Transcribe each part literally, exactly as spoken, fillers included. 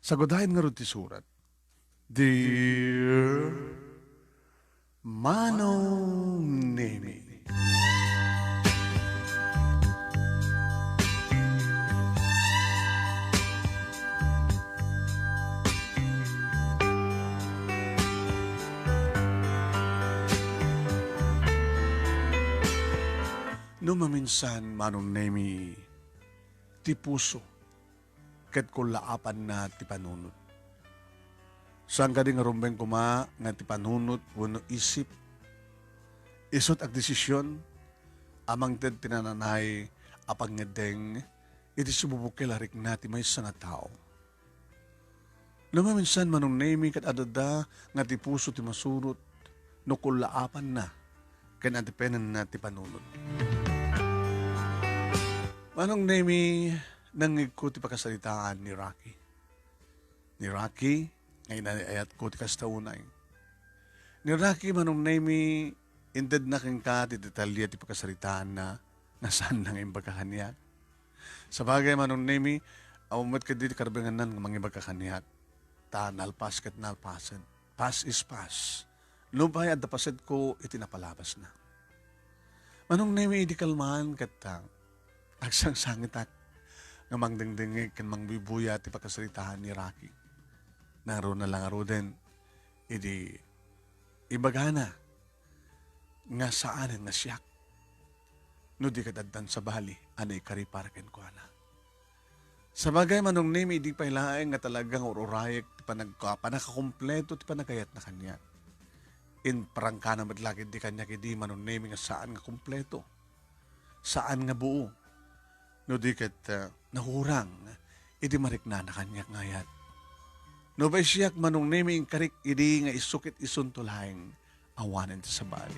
Sagudayen ngarud ti surat. Dear Manong Nemi. No maminsan, Manong Nemi, ti puso ket kullaapanna ti panunot. Saan kadi nga rumbeng koma nga ti panunot wenno isip, isut' agdesision a mangted ti nananay a pangngeddeng iti sibubukel a rikna ti maysa nga tao. No maminsan, Manong Nemi, ket adda nga ti puso ti masurot no kullaapanna ken adipenenna ti panunot. Manong Nemi, nangngegko ti pakasaritaan ni Rocky. Ni Rocky, nga inayatko ti kasta unay. Ni Rocky, Manong Nemi, intedna kenka ti detalye ti pakasaritaanna nga saanna nga imbaga kaniak. Sabagay, Manong Nemi, awan met ketdi ti karbengannan nga mangibaga kaniak. Ta nalpas ket nalpasen. Past is past. Nupay adda pasetko iti napalabasna. Manong Nemi, idi kalman ket, ah, agsangsangitak nga mangdengdengngeg ken mangbuybuya ti pakasaritaan ni Rocky. Nangruna la ngaruden, idi ibagana nga saanen nga siak, no di ket addan sabali a naikari para kenkuana. Sabagay, Manong Nemi, idi pay laeng nga talaga nga ur-urayek ti panag-, pannakakumpleto ti panagayatna kaniak. Imparangkana met la ketdi kaniak idi, Manong Nemi, nga saan nga kumpleto, saan nga buo, no di ket, ah, nahurang iti mariknana kaniak nga ayat. Nupay siak, Manong Nemi, inkarik idi nga isukit isunto laeng awanen ti sabali.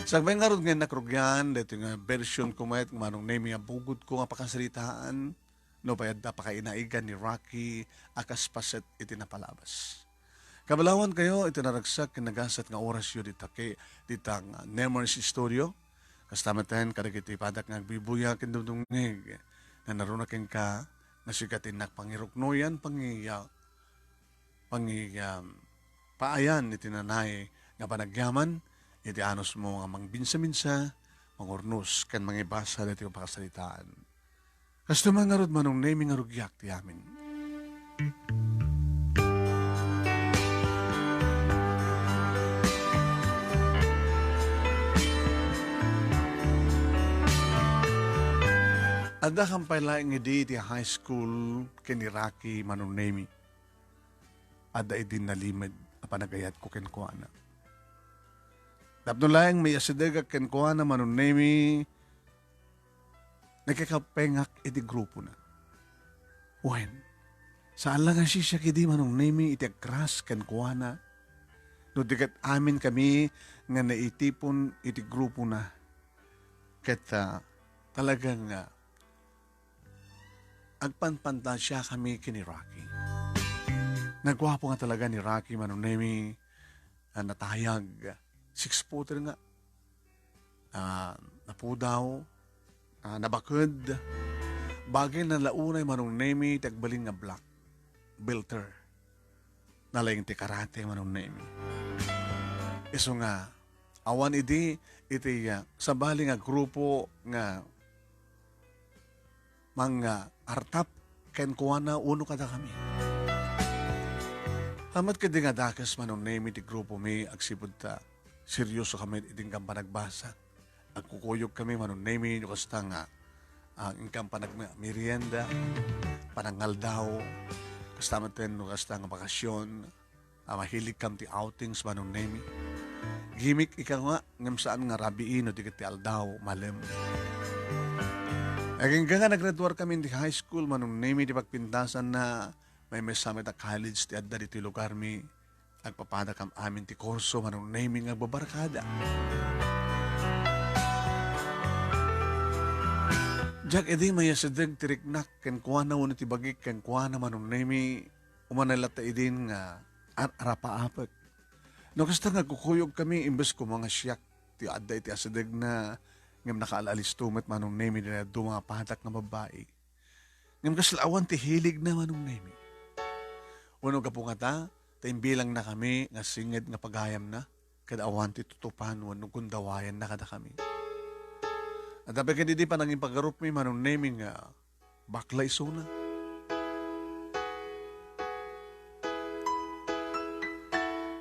Sakbay ngarud nga innak rugian daytoy nga version ko met, Manong Nemi, a bugodko nga pakasaritaan, nupay adda pakainaigan ni Rocky a kas paset iti napalabas. Kabalawankayo iti naragsak ken nagasat nga orasyo dita ke-, dita nga Nemers Studio. Kasta metten kadagiti padak nga agbuybuya ken dumdumngeg. Nangruna kenka nga sika ti innak pangiruknoyan, pangiya-, pangi-, um, paayan iti nanay nga panagyaman, iti anusmo nga mangminsaminsa, mangurnos, ken mangibasa daytoy nga pakasaritaan. Kasta man ngarud, Manong Nemi, nga rugiak ti amin. Adda kam pay laeng idi ti high school ken ni Rocky, Manong Nemi. Adda idi nalimed a panagayatko kenkuana. Tapno laeng maiyasidegak kenkuana, Manong Nemi, nakikapengak iti grupona. Wen, saan la nga siak idi, Manong Nemi, iti agkras kenkuana, no di ket amin kami nga naitipon iti grupona. Ket, ah, talagang, ah, agpanpantasia kami ken ni Rocky. Naguapo nga talaga ni Rocky, Manong Nemi, ah, natayag, six-footer nga, ah, napudaw, ah, nabaked. Bagay na la unay, Manong Nemi, ti agbalin nga black belter. Nalaing ti karate, Manong Nemi. Isu nga, awan idi iti, ah, sabali nga grupo nga mangartap kenkuana wenno kadakami. Amat kadi nga dakes, Manong Nemi, ti grupomi agsipud ta serioso kami iti inkan panagbasa. Agkukuyog kami, Manong Nemi, no kasta nga, ah, inkan panagmerienda, panangaldaw, kasta met no kasta nga bakasyon, ah, mahilig kam ti outings, Manong Nemi. Gimik ika nga, ngem saan nga rabii no di ket ti aldaw, malem. Agingga nga nag-graduar kami iti high school, Manong Nemi, ti pagpintasanna, maymaysa met a college ti adda ditoy lugarmi. Agpapadakam amin ti kurso, Manong Nemi, nga agbabarkada. Diak idi mayasideg ti riknak kenkuana wenno ti bagik kenkuana, Manong Nemi, umana latta idin nga ar-, arapaapek. No kasta nga agkukuyog kami, imbes koma nga siak ti adda iti asidegna, ngem nakaal-alisto met, Manong Nemi, dayta dadduma nga padak nga babbai. Ngem kasla awan ti hiligna, Manong Nemi. Wenno gapu ngata, ta imbilangna kami nga singed nga pagayamna, ket awan ti tutupan wenno gundawayanna kadakami. Adda pay ket idi panangipagarupmi, Manong Nemi, nga bakla isuna.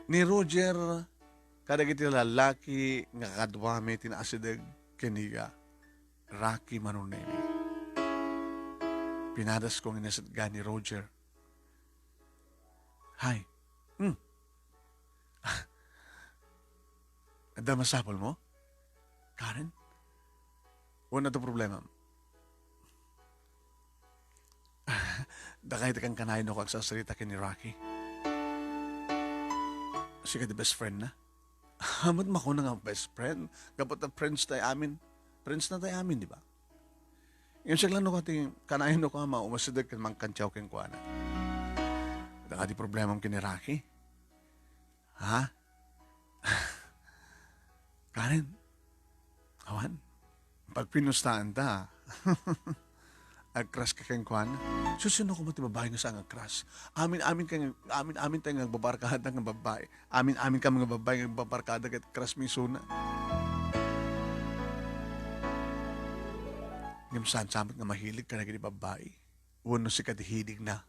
Ni Roger kadagiti lallaki nga kaduami ti naasideg ken ni Rocky, Manong Nemi. Pinadasko nga inasatgan ni Roger. Hi. Hmm. Adda masapulmo, Karen? Wen, adda problemam? Dakay ti kankanayon no agsasarita ken ni Rocky. Sika ti best friend na. Amat makuna nga best friend. Gapu ta friends tay amin. Friends na tay amin, di ba? Ngem siak lang no kati, kanayon no ka maumasideg ken mangkantiaw kenkuana. Adda kadi problemam ken ni Rocky? Ha? Karen? Awan? Pagpinustaan ta. Agcrush ka kenkuana? Susino ko ti babae nga saan nga crush? Amin-amin kay, amin-amin tayo nga agbabarkada nga babae. Amin-amin kami nga babae nga agbabarkada ket crush mi isuna. Ngem saan sa met nga mahilig ka dagiti babae? Wenno sika ti hiligna?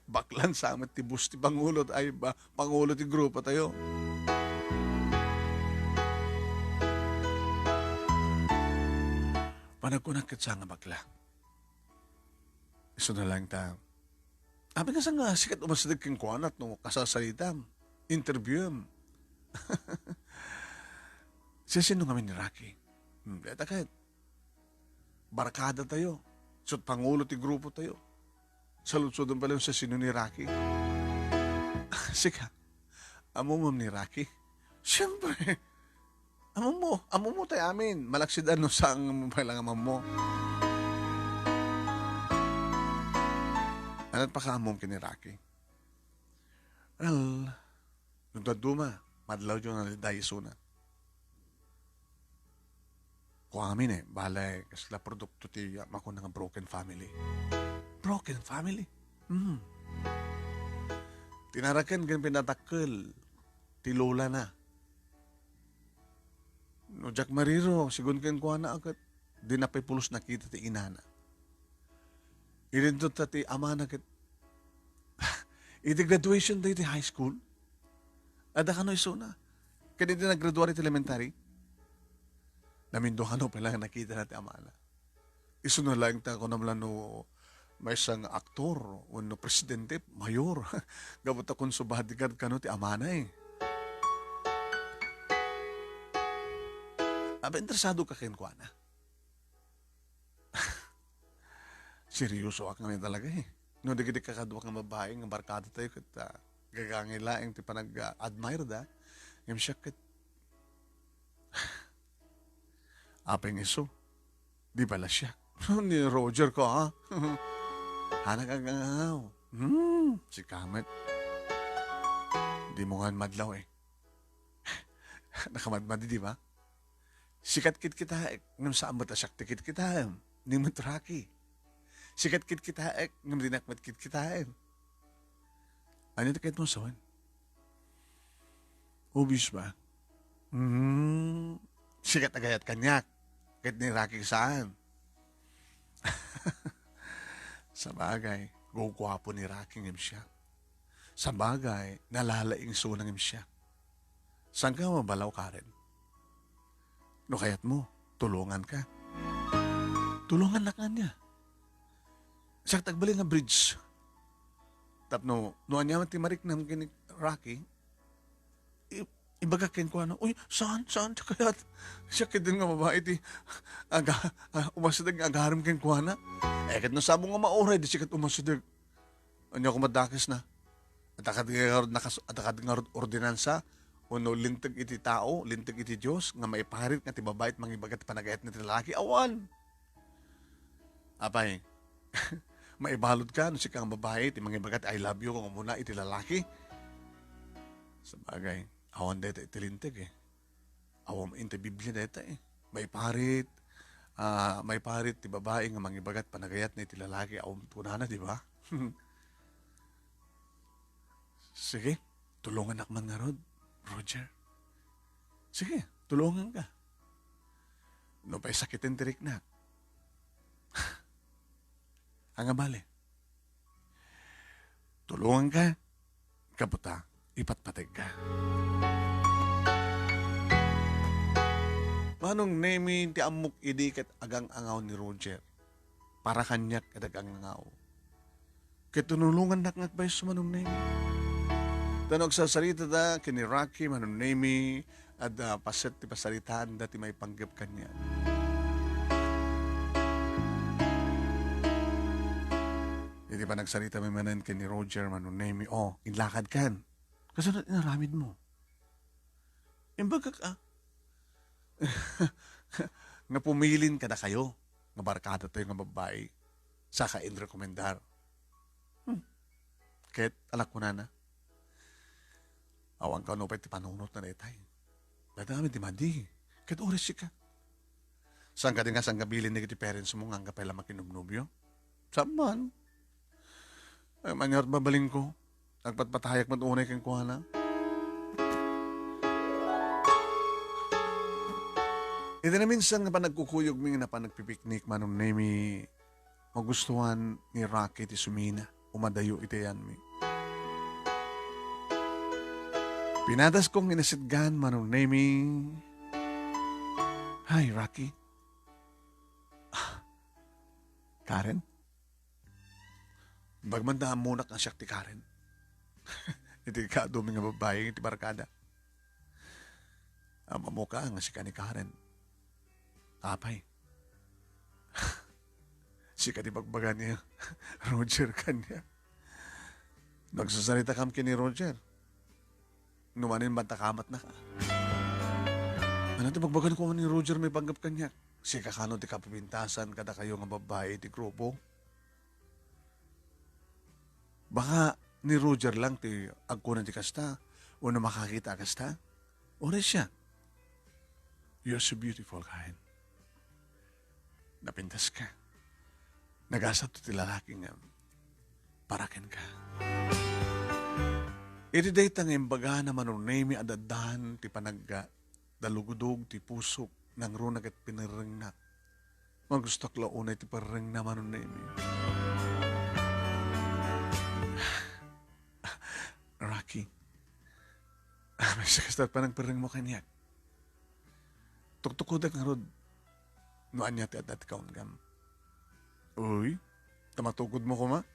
Baklan sa met ti boss ti pangulo, ay ba, pangulo ti grupo tayo. Panagkunak ket sa nga bakla. Isu na lang ta. Abi nga sa nga sikat umasideg kenkuana no kasasaritam, interviewem. Sisino ngamin ni Rocky? Hmm, deta ket. Barkada tayo. Isut pangulo ti grupo tayo. Saludsodon pala yung sisino ni Rocky. Sika, ammom ni Rocky? Siyempre. Ammom, ammom tay amin. Malaksid ano sa ang kailangan mo. Ana't pakaammom ken ni Rocky? Well, no dadduma, madlaw jo na daydi isuna. Kuamin eh, balay, kasla produkto ti, ah, makuna nga broken family. Broken family? Hmm. Tinaraken ken pinatakkel ti lola na. No, Jack Mariro, sigun kenkuana, ket di na pay pulos nakita ti inana. Idinto ta ti amana ket iti graduation day ti high school, adda kano isuna. Ket iti naggraduar iti elementary, namindua kano pay lang nakita na ti amana. Isuna laeng ta kunam lang no maysa nga aktor wenno presidente, mayor. Gapu ta kunso bodyguard kano ti amana eh. Abi, interesado ka kenkuana? Seryoso ak ngamin talaga eh. No, dagiti kakadua nga babae nga barkada tayo ket, ah, gagangay laeng ti panag-admire da. Ngem siak ket, apay nga isu, di pala siak. Ni Roger ko, ha? Hanak agangaw. Hmm, sika met. Di mo nga madlaw eh. Nakamadmadi, di ba? Sikat kitkitaek, ngem saan met a siak ti kitkitaem, ni met Rocky. Sikat kitkitaek, ngem dinak met kitkitaem. Ania ti kayatmo a sawen? Obvious ba? Hmm, sikat a gayat kaniak, ket ni Rocky saan. Sabagay, guguapo ni Rocky ngem siak. Sabagay, nalalaing isuna ngem siak. Saan ka mabalaw, Karen? No kayatmo, tulongan ka. Tulongan na kanya. Siak ti agbalin nga bridge. Tapno, no ania man ti mariknam ken ni Rocky, i-, ibaga kenkuana, "Uy, saan, saan ti kayat?" Siak ket nga babae ti aga-, ah, umasideg nga agarem kenkuana. Eh, ket no sabong nga mauray, di sikat umasideg. Ania koma dakes na? Adda kadi ngarud nakas-, adda kadi ngarud ordinansa, wenno linteg iti tao, linteg iti Dios, nga maiparit nga ti babae ti mangibaga ti panagayat na ti lalaki? Awan! Apay, maibalud ka no sika nga babae ti mangibaga ti "I love you" nga umuna iti lalaki? Sabagay, awan dayta iti linteg eh. Awan iti Biblia dayta eh. Maiparit, Ah, maiparit ti babai nga mangibaga ti panagayatna iti lalaki a umtunana, di ba? Sige, tulongannak man ngarud, Roger. Sige, tulonganka. No pay sakiten ti riknak. Ania bale? Tulonganka, gapu ta ipatpategka. Manong Nemi, ti ammok idi ket agang-angaw ni Roger. Para kaniak ket agang-angaw. Ket tinulongannak nga agpayso, Manong Nemi. Ta no agsasaritada ken ni Rocky, Manong Nemi, adda paset ti pasaritaanda ti maipanggep kaniak. Iti panagsaritami manen ken ni Roger, Manong Nemi, "O, inlakadkan. Kasano ti inaramidmo?" Imbagak, ah, nga pumilin kadakayo nga barkadatayo nga babbai, saka inrekomendar. Hmm. Ket, ala kunana, awan kano pay ti panunotna daytay. Dayta amin ti madi. Ket uray sika. Saan kadi nga saan nga bilin dagiti parents mo nga angga pay la makinubnubyo? Saan man? Ay, manen ngarud mabalinko. Agpatpatayak met unay kenkuana. Iti naminsan nga panagkukuyogmi nga napan nagpipiknik, Manong Nemi, magustuhan ni Rocky ti sumina. Umadayo iti ayanmi. Pinadaskong inasitgan, Manong Nemi. Hi, Rocky. Ah, Karen? Bagman ta ammonak nga siak ti Karen. Iti kaadumi nga babbai iti barkada. Ammok a nga sika ni Karen. Apay. Sika ti bagbaga ni Roger kaniak. Nagsasaritakam ken ni Roger. No manen bantakamatnaka. Ania ti bagbagan ko ni Roger maipanggep kaniak? Sika kano ti kapipintasan kadakayo nga babbai iti grupo? Baka ni Roger lang ti agkuna ti kasta, wenno makakita a kasta? Uray siak. You're so beautiful, Karen. Napintaska. Nagasat ti lalaki nga para kenka. Iti dayta nga imbagana, Manong Nemi, adda dan ti panagga-, dalugdog ti pusok, nangruna ket pinirrengnak. Magustuak la unay ti pirrengna, Manong Nemi. Rocky, maysa kasta ti panagpirrengmo kaniak. Tuktukodek ngarud no ania ti adda ti kaungam. Uy, ta matukodmo koma?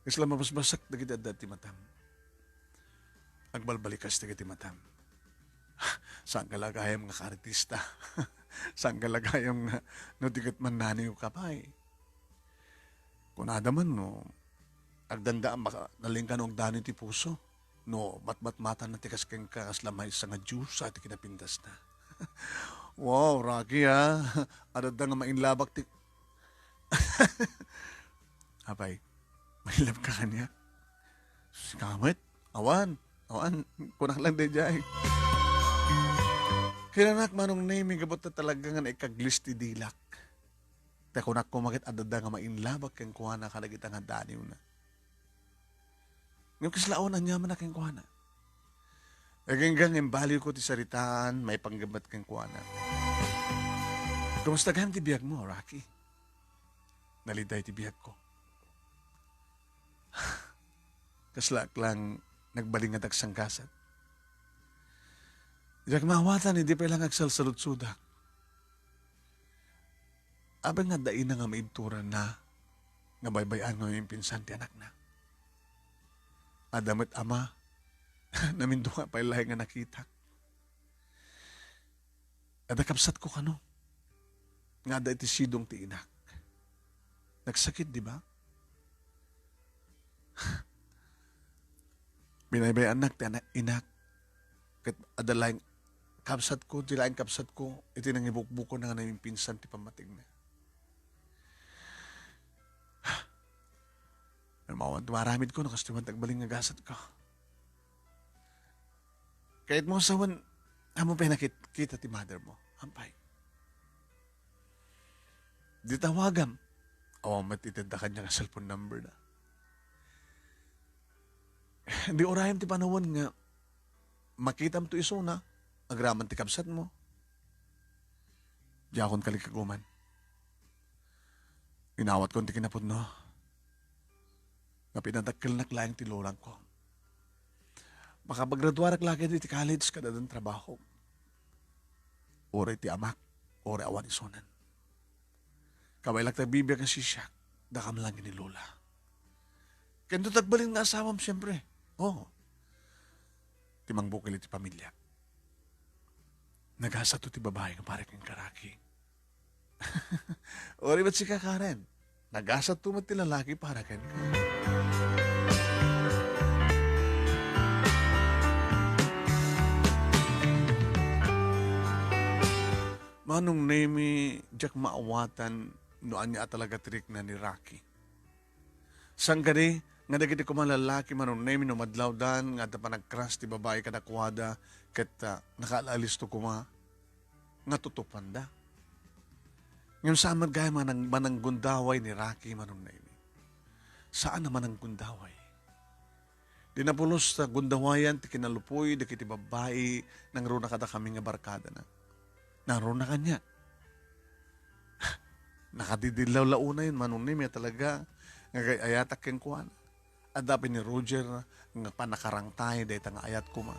Kasla mabasbasak dagiti adda ti matam. Agbalbalikas dagiti matam. Saan ka la gayam nga karitista? Saan ka la gayam nga no di ket mannaniwka pay? Kunada man no agdanda a maka-, nalingka no agdaniw ti puso. No matmatmatanna ti kas kenka, kasla maysa nga diosa ti kinapintasna. Wow, Rocky, ha? Adda nga mainlabak ti Apay, mailabka kaniak? Sika met? Awan, awan, kunak lang daydiay. Kinanak, Manong Nemi, gapu ta talaga nga naikaglis ti dilak. Ta kunak koma ket adda nga mainlabak kenkuana kadagita nga daniwna. Ngem kasla awan aniamanna kenkuana. Agingga nga imbaliwko ti saritaan, maipanggep met kenkuana. Kumusta gayam ti biagmo, Rocky? Naliday ti biagko. Kaslaak lang nagbalin nga dagsanggasat. Diak maawatan idi pay lang agsalsaludsodak. Apay nga adda ina nga maibturanna nga baybay-an nga maimpinsan ti anakna. Adda met ama, namindua pay laeng nga nakitak. Adda kabsatko kano nga adda iti sidong ti inak. Nagsakit, di ba? Binaybay-annak ti anak, inak. Ket adda laeng kabsatko, ti laeng kabsatko, iti nangibukbukonna nga naimpinsan ti pammategna. Awan ti maaramidko no kastoy man ti agbalin nga gasatko. Kayatmo sawen, ammo pay nakit-, kita ti mother mo. Ampay. Di tawagam. Awan met iti adda kaniak nga cellphone number na. Di urayam ti panawen nga makitam to isuna, agraman ti kabsatmo. Diakon kalikaguman. Inawatkon ti kinapudno. Nga pinadakkelnak laeng ti lolangko. Makapagraduarak la ket iti college kada addan trabaho. Uray ti amak, uray awan isunan. Kabaelak ta agbibiag nga siak, dakam lang ni Lola. Ken no ti agbalin nga asawam, siempre. Oo. Ti mangbukil iti pamilya. Nagasato ti babai nga para ken karaki. Uray met sika, Karen. Nagasato met ti lalaki para kenka. Manong Nemi, diak maawatan no ania a talaga ti rikna ni Rocky. Saan kadi nga dagiti koma lalaki, Manong Nemi, no madlawdan nga adda panagkras ti babai kadakuada ket, ah, nakaalisto koma nga tutupanda. Ngem saan met gayam a nang-, mananggundaway ni Rocky, Manong Nemi. Saan a mananggundaway. Di napulos ta gundawayan ti kinalupoy dagiti babbai nangruna kadakami nga barkadana. Nangruna kaniak. Nakadidillaw la unayen, Manong Nemi, a talaga nga agay-ayatak kenkuana. Adda pay ni Roger nga panakarangtay dayta nga ayat koma.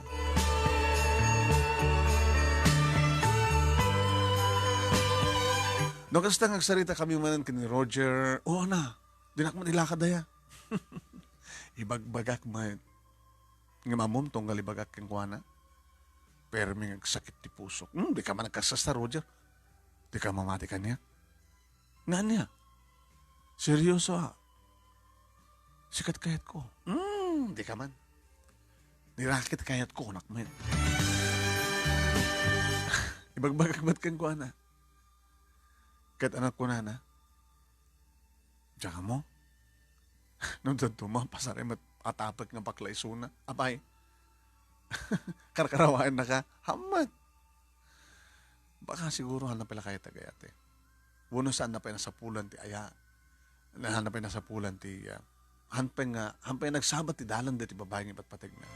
No kasta nga agsaritakami manen ken ni Roger, "O, ana, dinak man ilakad aya." Ibagbagak met. Ngem ammom tunggal ibagak kenkuana, permi nga agsakit ti pusok. "Hmm, dika man agkasta, Roger. Dika mamati kaniak." Nga ania? Seryoso, a. Sika ti kayatko. Hmm, dika man. Ni Rocky ti kayatko, kunak met. Ibagbagak met kenkuana. Ket ania kunana, "Diak ammo." No daduma, pasar met atapek nga bakla isuna. Apay, karkarawaennaka? Hammet. Baka siguro, haanna pay la kayat ti agayat, eh. Wenno saanna pay nasapulan ti aya-, haanna pay nasapulan ti, ah, haan pay nga, haan pay nagsabat ti dalan daytoy babai nga ipatpategna.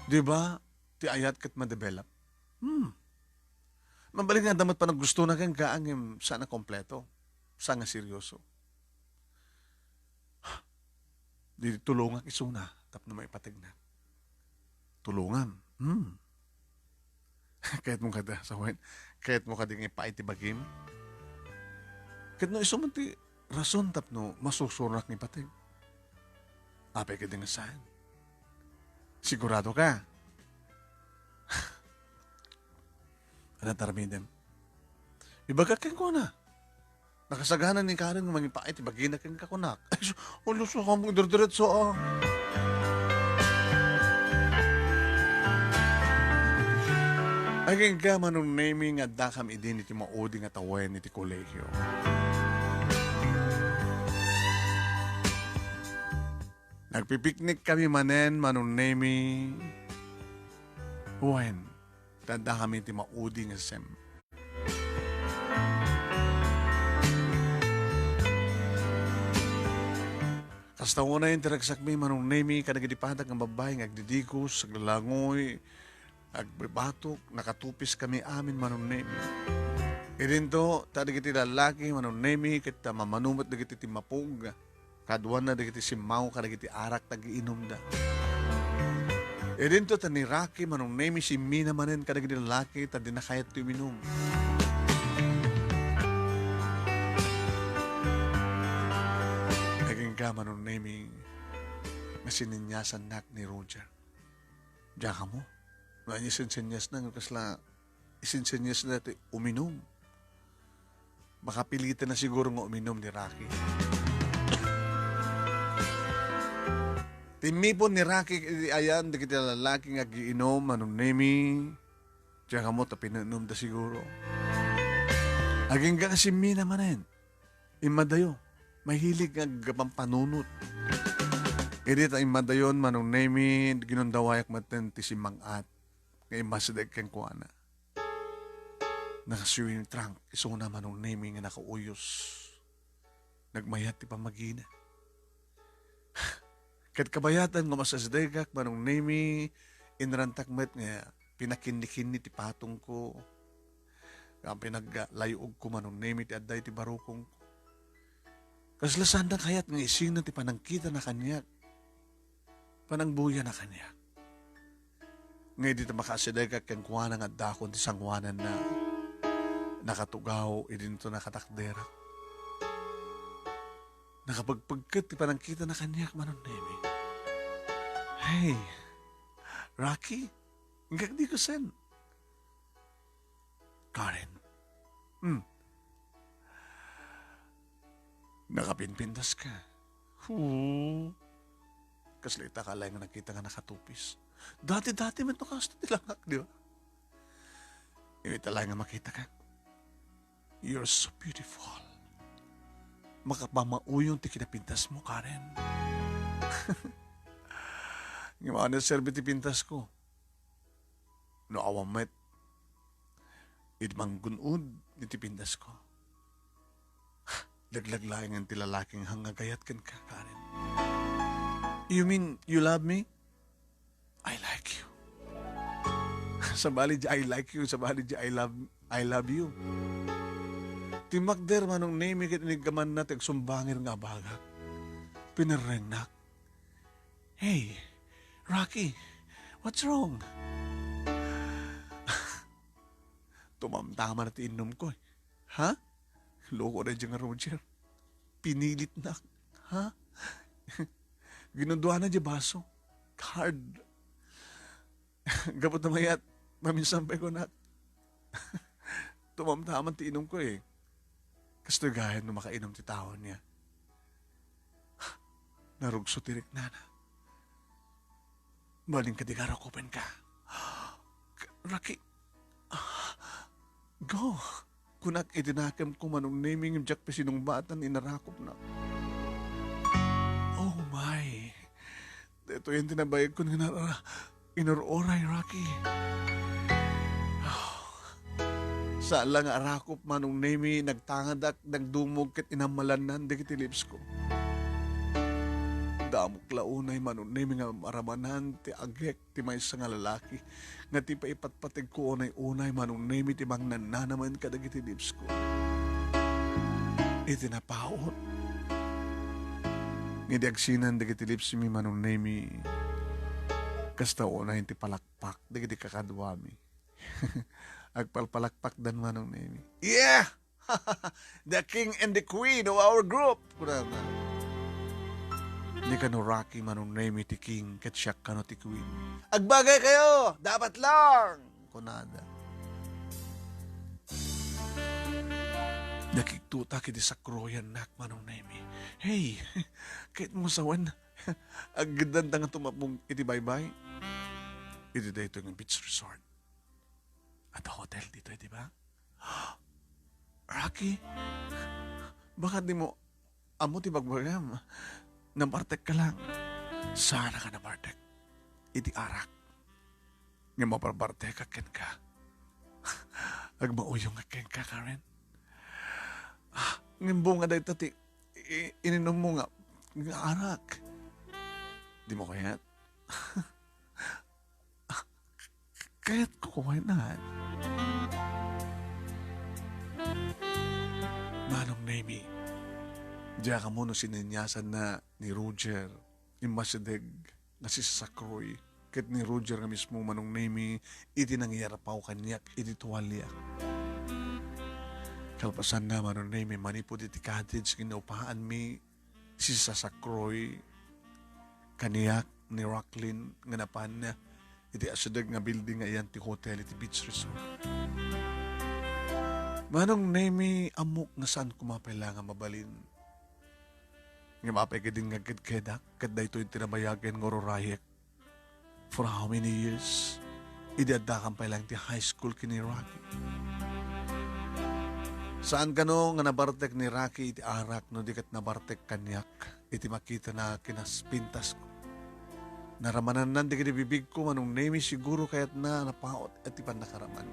Di ba? Ti ayat ket ma-develop. Hmm. Mabalin nga adda met panaggusto na ken kaangem, saan a kompleto. Saan nga seryoso. Di tulongak isuna tapno maipategna. Tulongam. Hmm. Kayatmo kada, sawen, kayatmo kadi nga ipaay ti bagim? Ket no isu man ti rason tapno masursuro nga ipateg. Apay kadi nga saan? Sigurado ka? Ania ti aramidem? Ibagak kenkuana. Nakasagana ni Karen nga mangipaay ti bagina kenka, kunak. Ay, sus, ulo, sus, among idirdiretso, ah. Agingga, Manong Nemi, nga addakam idi iti maudi nga tawen iti kolegio. Nagpipiknik kami manen, Manong Nemi. Wen, ta addakami iti maudi nga sem. Kasta unayen ti ragsakmi, Manong Nemi, kadagiti padak nga babbai nga agdidigos, aglalangoy, agbabatok, nakatupiskami amin, Manong Nemi. Idinto, ta dagiti lalaki, Manong Nemi, ket ta mamano met dagiti timmapog. Kaduana dagiti simmango kadagiti arak ti agiinumda. Idinto ta ni Rocky, Manong Nemi, simmina manen kadagiti lalaki ta dina kayat ti uminum. Agingga, Manong Nemi, nga sininyasannak ni Roger. Diak ammo. No ania isinsenyasna nga kasla isinsenyasna ti uminum. Makapilitanna siguro nga uminum ni Rocky. Timmipon ni Rocky iti ayan dagiti lalaki nga agiinum, Manong Nemi. Diak ammo ta pinunumda siguro. Agingga nga simmina manen. Immadayo. Mahilig nga agpampanunot. Idi ta immadayon, Manong Nemi, ginundawayak metten ti simmang-at nga immasideg kenkuana. Naka-swimming trunk isuna, Manong Nemi, nga nakauyos. Nagmayat ti pammagina. Ket kabayatan nga umasidegak, Manong Nemi, inrantak met nga pinakinnikinni ti patongko. Nga pinaglayuogko, Manong Nemi, ti adda iti barukongko. Kasla saanna kayat nga isingna ti panangkitana kaniak, panangbuyana kaniak. Nga idi ta makaasidegak kenkuana nga addakon ti sangoananna, nakatugaw idinto nakatakderak. Nakapagpagket ti panangkitana kaniak, Manong Nemi. Hey, Rocky, inka dika sen. Karen. Hmm. Nakapinpintas ka. Hu. Kasla ita ka laeng nga nakita nga nakatupis. Dati-dati met no kasta ti langak, di ba? Ita laeng nga makita ka. You're so beautiful. Makapamauyon ti kinapintas mo, Karen. Ngem ano serbi ti pintas ko? No awan met, idi manggun-od iti pintas ko. Laglag laengen ti lalaki nga hang nga gayat kenka, Karen. You mean you love me? I like you. Sabali di I like you, sabali di I love, I love you. Timmakder, Manong Nemi, ket iniggamanna ti agsumbangir nga abagak. Pinerrengnak. Hey, Rocky, what's wrong? Tumamtama na ti innom ko, eh. Ha? Loko na dyan nga Roger. Pinilitnak. Ha? Ginuduana di baso. Hard. Gapu ta mayat, maminsan pay kunak. Tumamtaman ti inumko, eh. Kastoy gayam no makainom ti tao ania. Narugso ti riknana. Balin kadi nga arakupenka. Rocky. Go. Kunak iti nakemko, Manong Nemi, ngem diak pay sinungbatan, inarakupna. Oh my. Daytoyen ti nabayagkon nga nara-, inur-uray, Rocky. Saan la nga arakup, Manong Nemi, nagtangadak, nagdumog ket inammalannan dagiti lipsko. Damok la unay, Manong Nemi, nga maramanan ti agek ti maysa nga lalaki nga ti paipatpategko unay-unay, Manong Nemi, ti mangnannanamen kadagiti lipsko. Iti napaut, ngedi agsinan dagiti lipsmi, Manong Nemi, kasta unay ti palakpak dagiti kakaduami. Agpalpalakpakdan, Manong Nemi. Yeah! The king and the queen of our group, kunana. Di kano Rocky, Manong Nemi, ti king, ket siak kano ti queen. Agbagay kayo! Dapat lang! Kunada. Nakigtutak iti sakroyannak, Manong Nemi. Hey, ket mo sawen, aggeddanta nga tumapog iti baybay. Iti daytoy nga beach resort. At hotel ditoy, di ba? Rocky, baka di mo ammo ti bagbagam. Nabartek ka lang. Sana ka nabartek. Iti arak. Nga mabarbartek ka kenka. Agmauyong ka kenka, Karen. Ah, ngem bunga dayta ti i-, ininom mo nga, nga arak. Di mo kayat? Kayat ko kumain na. Manong Nemi, diak ammo no sininyasan na ni Roger, immasideg nga sisasakroy, ket ni Roger nga mismo, Manong Nemi, iti nangiyarpaw kaniak iti tuwalya. Kalpasanna, Manong Nemi, manipud iti cottage nga inupaanmi, sisasakroy kaniak ni Rocklin nga napan iti asideg nga building nga iyan ti hotel iti beach resort. Manong Nemi, ammok nga saan koma pay la nga mabalin. Ngem apay kadin nga agkedkedak, ket daytoy ti nabayagen nga ururayek. For how many years? Idi addakan pay lang ti high school ken ni Rocky. Saan kano nga nabartek ni Rocky iti arak no di ket nabartek kaniak iti makitana kinaspintasko. Naramanannan dagiti bibigko, Manong Nemi, siguro kayatna napaut iti pannakaraman.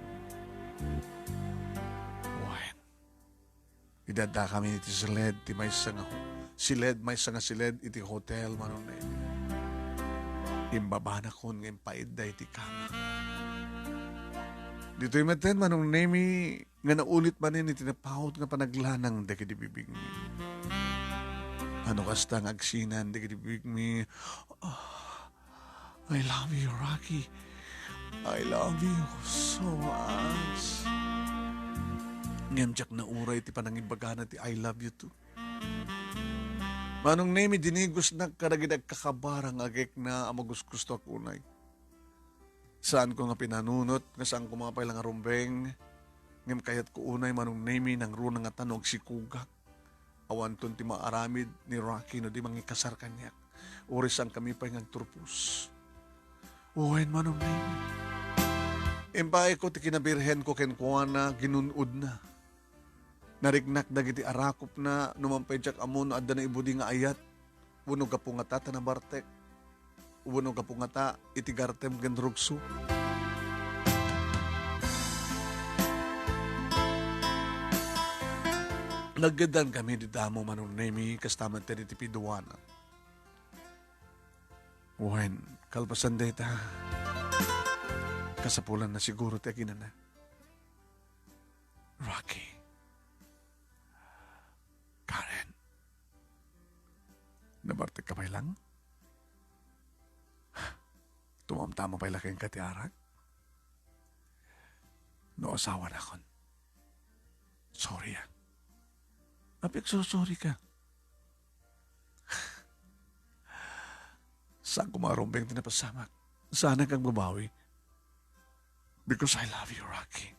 Idi addakami iti siled ti maysa nga ho-, siled, maysa nga siled iti hotel, Manong Nemi. Imbabanakon nga impaidda iti kama. Ditoy metten, Manong Nemi, nga naulit manen iti napaut nga panaglanang dagiti bibigmi. Ano kasta nga agsinan dagiti bibigmi, "Ah, I love you, Rocky. I love you so much." Ngem diak nauray ti panangibagana ti "I love you too." Manong Nemi, dinigusnak kadagiti agkakabara nga agekna a magusgustoak unay. Saanko nga pinanunot nga saanko nga pay la nga rumbeng, ngem kayatko unay, Manong Nemi, nangruna ngata no agsikugak. Awanton ti maaramid ni Rocky no di mangikasar kaniak. Uray saankami pay nga agturpos. Wen, Manong Nemi. Impaayko ti kinabirhenko kenkuana, ginun-odna. Nariknak dagiti arakopna, no man pay diak ammo no adda naibudi nga ayat, wenno gapu ngata ta nabartek, wenno gapu ngata iti gartem ken rugso. Naggaddankami idi damo, Manong Nemi, kasta met iti piduana. Wen, kalpasan dayta, kasapulanna siguro ti aginana. Rocky. Karen. Nabartek ka pay lang? Tumamtama pay la kenka ti arak? No asawanakon. Sorry, ah. Apay agsusorry ka? Saanko nga rumbeng ti napasamak. Saanak nga agbabawi. Because I love you, Rocky.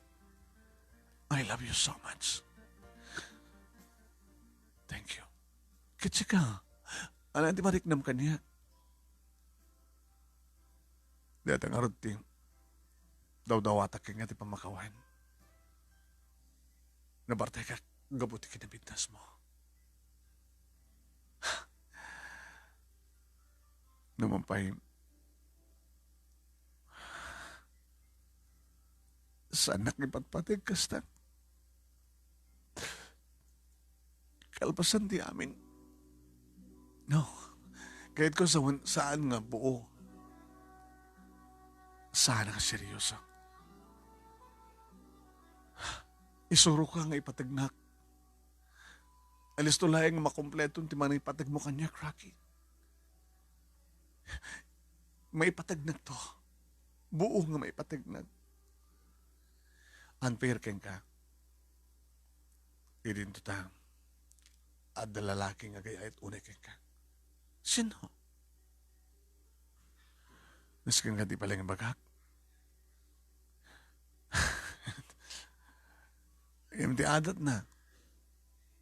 I love you so much. Thank you. Ket sika, ania ti mariknam kaniak? Dayta ngarud ti dawdawatak kenka ti pammakawen. Nabartekak gapu ti kinabitnasmo. No man pay, saannak ipatpateg kasta. Kalpasan ti amin. No. Kayatko sa-, saan nga buo. Saan nga seryoso. Isuroka nga ipategnak. Alisto laeng nga makompleto ti mangipategmo kaniak, Rocky. Maipategnak to. Buo nga maipategnak. Unfair kenka. Idinto ta, adda lalaki nga agay-ayat unay kenka. Sino? Nasken nga di pay la nga ibagak. Ngem ti adatna,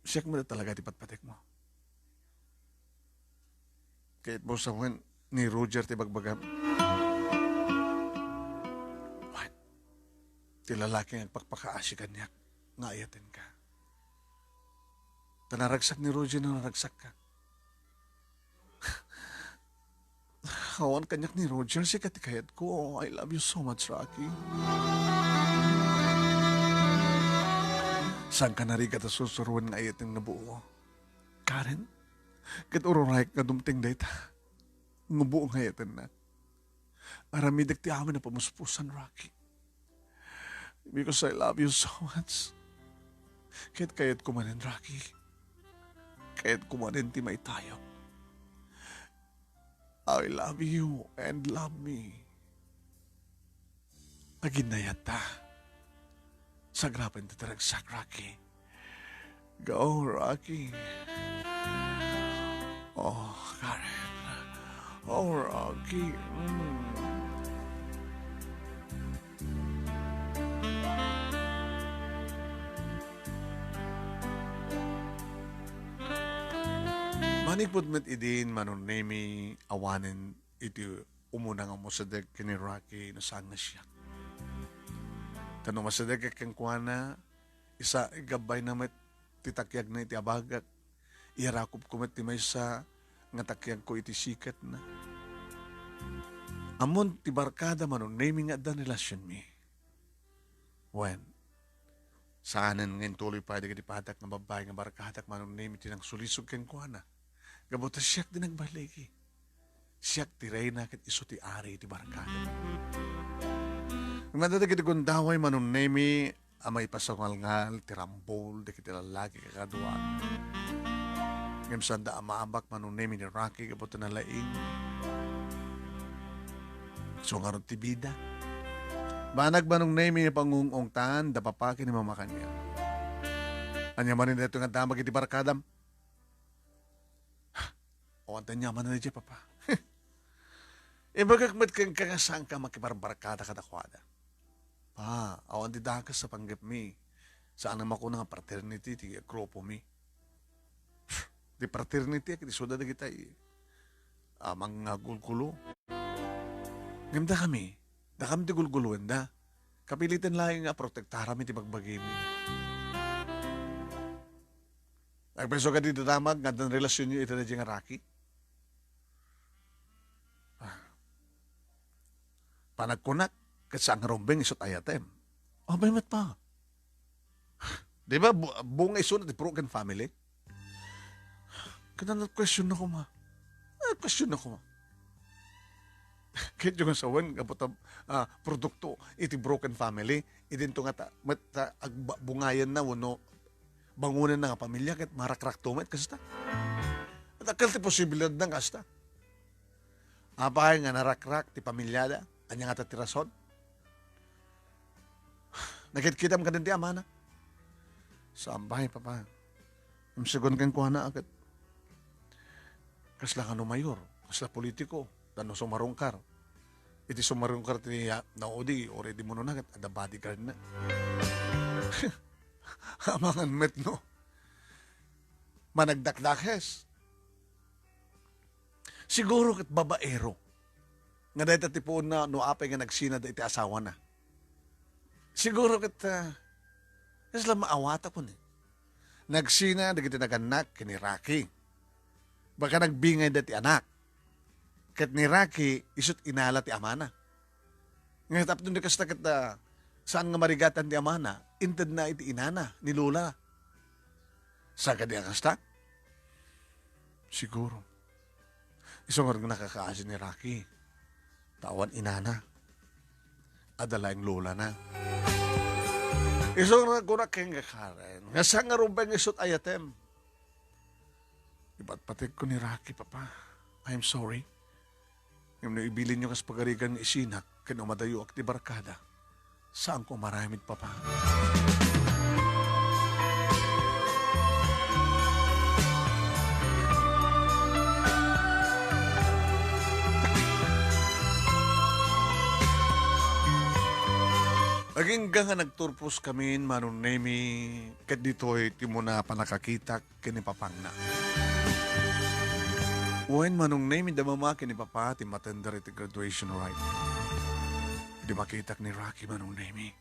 siak met talaga ti patpategmo. Kayatmo sa wen ni Roger ti bagbagam. Wen, ti lalaki nga agpakpakaasi kaniak nga ayatenka. Ta naragsak ni Roger no naragsakka. Awan kaniak ni Roger, sika ti kayatko. Oh, I love you so much, Rocky. Saanka narigat a susuroen nga ayaten nga buo, Karen? Ket ururayek nga dumteng dayta nga buo nga ayatenna. Aramidek ti amin a pamuspusan, Rocky. Because I love you so much. Ket kayatko manen, Rocky. Kayatko manen ti maitayok. I love you and love me. Aginnayatta. Sagrapen ti taragsak, Rocky. Go, Rocky. Oh, Karen. Oh, Rocky. Mm. Manipud met idin, Manong Nemi, awanen iti umuna nga umasideg ken ni Rocky no saan nga siak. Ta no umasidegek kenkuana, isa, igabbayna met ti takiagna iti abagak. Iyarakopko met ti maysa nga takiagko iti sikatna. Ammon ti barkada, Manong Nemi, nga adda ni relationmi. Wen, Saanen nga intuloy pay dagiti padak nga babbai nga barkadak, Manong Nemi, ti nangsulisog kenkuana. Gapu ta siak ti nagbaligi. Siak ti reyna ket isu ti ari iti barkadak. Ngem adda dagiti gundaway, Manong Nemi, a maipasungalngal ti rambol dagiti lallaki kakadua. Ngem saanda a maabak, Manong Nemi, ni Rocky gapu ta nalaing. Isu ngarud ti bida. Banag, Manong Nemi, nga pangung-ungtan da papa ken ni mama kaniak. Ania manen daytoy nga damag iti barkadam? Awan ti aniamanna daydiay, papa. Ibagak met kenka nga saanka makibarbarkada kadakuada. Pa, awan ti dakes a panggepmi. Saan a makuna nga fraternity ti grupomi. Ti fraternity, ket isuda dagitay a mangagulgulo. Ngem dakami, dakami ti gulguloenda. Kapiliten laeng nga protektaram iti bagbagimi. Agpayso kadi dadamag nga addan relasionyo iti daydiay nga Rocky? Ah. Panagkunak, ket saan nga rumbeng isut' ayatem. Apay met pa? Di ba, bu-, bunga isuna ti broken family? Ket na-question na koma. Na-question na koma. Ket yung sawen, gapu ta, ah, produkto iti broken family, idinto nga ta, met ta, agba-, bungayan na, wenno bangonen na nga pamilya, ket marakrakto met, kasta. Dakkel ti posibilidad na, kasta. Apay nga narakrak ti pamilyada? Ania ngata ti rason? Nakitkitam kadin ti amana? Saan pay, papa. Ngem segun kenkuana, ket kasla kano mayor, kasla politiko, tano sumarungkar. Iti sumarungkar ti, ah, naudi, uray dimunona, ket adda bodyguard na. Amangan met, no? Managdakdakes. Siguro ket babaero. Nga dayta ti puonna no apay nga nagsina da iti asawana. Siguro ket, ah, kasla maawat a kun, eh. Nagsina dagiti nagannak ken ni Rocky. Baka nagbingay da ti anak. Ket ni Rocky, isut' inala ti amana. Nga tapno ni kasta ket, ah, saan nga marigatan ti amana, intedna iti inana, ni Lola. Sagadi a kasta? Siguro. Isu nga nakakaasi ni Rocky. Ta awan inana. Adda laeng lolana. Isu nga nagkuna kenka, Karen, nga saan nga rumbeng isut' ayatem? Ipatpatikko ni Rocky, Papa. I'm sorry. Ngem no ibilinyo kas pagarigan nga isinak ken umadayoak ti barkada, saanko umaramid, Papa. Agingga nga nagturposkamin, Manong Nemy, ket ditoy ti umuna a pannakakitak ken ni Papangna. Wen, Manong Nemy, da Mama ken ni Papa ti matender iti graduation rite. Idi makitak ni Rocky, Manong Nemy,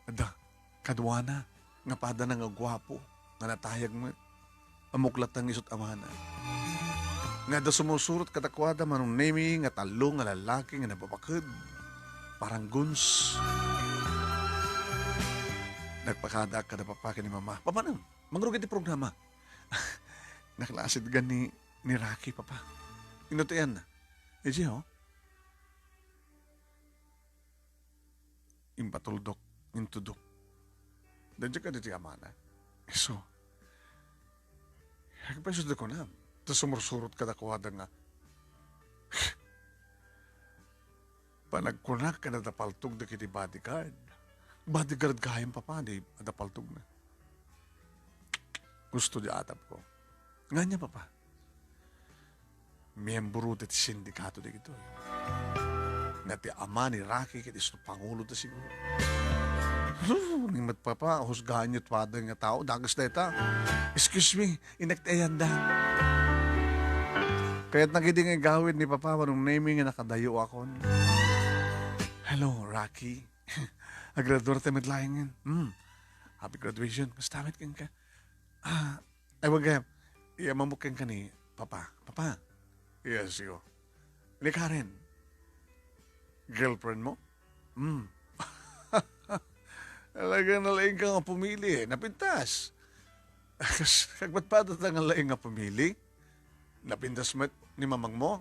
adda kaduana nga padana nga guapo, nga natayag met, a muklatna nga isut' amana. Nga adda sumursurot kadakuada, Manong Nemy, nga tallo nga lallaki nga nababaked, parang goons. Nagpakadaak kada Papa ken ni Mama. Papanem, mangrugi ti programa. Naklasit gani ni Rocky, Papa. Inutoyan na. Idiay, oh. Impatuldok, intudok. Daydiay kadi ti amana. Isu. Agpayso ti kunam. Ta sumursurot kadakuada nga, panagkunak ken adda paltog dagiti bodyguard. Bodyguard gayam, Papa, di adda paltogna. Gusto di atapko. Ngania, Papa? Miyembro ti sindikato dagitoy. Nga ti ama ni Rocky ket isu pangulo ta siguro. Huh, ni met, Papa, husgaanyo ti padana nga tao, dakes dayta. Excuse me, inek ti ayanda. Kayatna kadi nga igawid ni Papa, Manong Nemy, nga nakadayoakon. Hello, Rocky. Agraduarte met laengen. Hmm. Happy graduation. Kasta met kenka? Ah, ay, wag kaya. Iya, mamuk kenka ni Papa. Papa. Yes, yo. Ni Karen. Girlfriend mo? Hmm. Talagang nalaing ka nga pumili, eh. Napintas. Kas, kagpatpatata nga laing nga pumili. Napintas met ni mamangmo.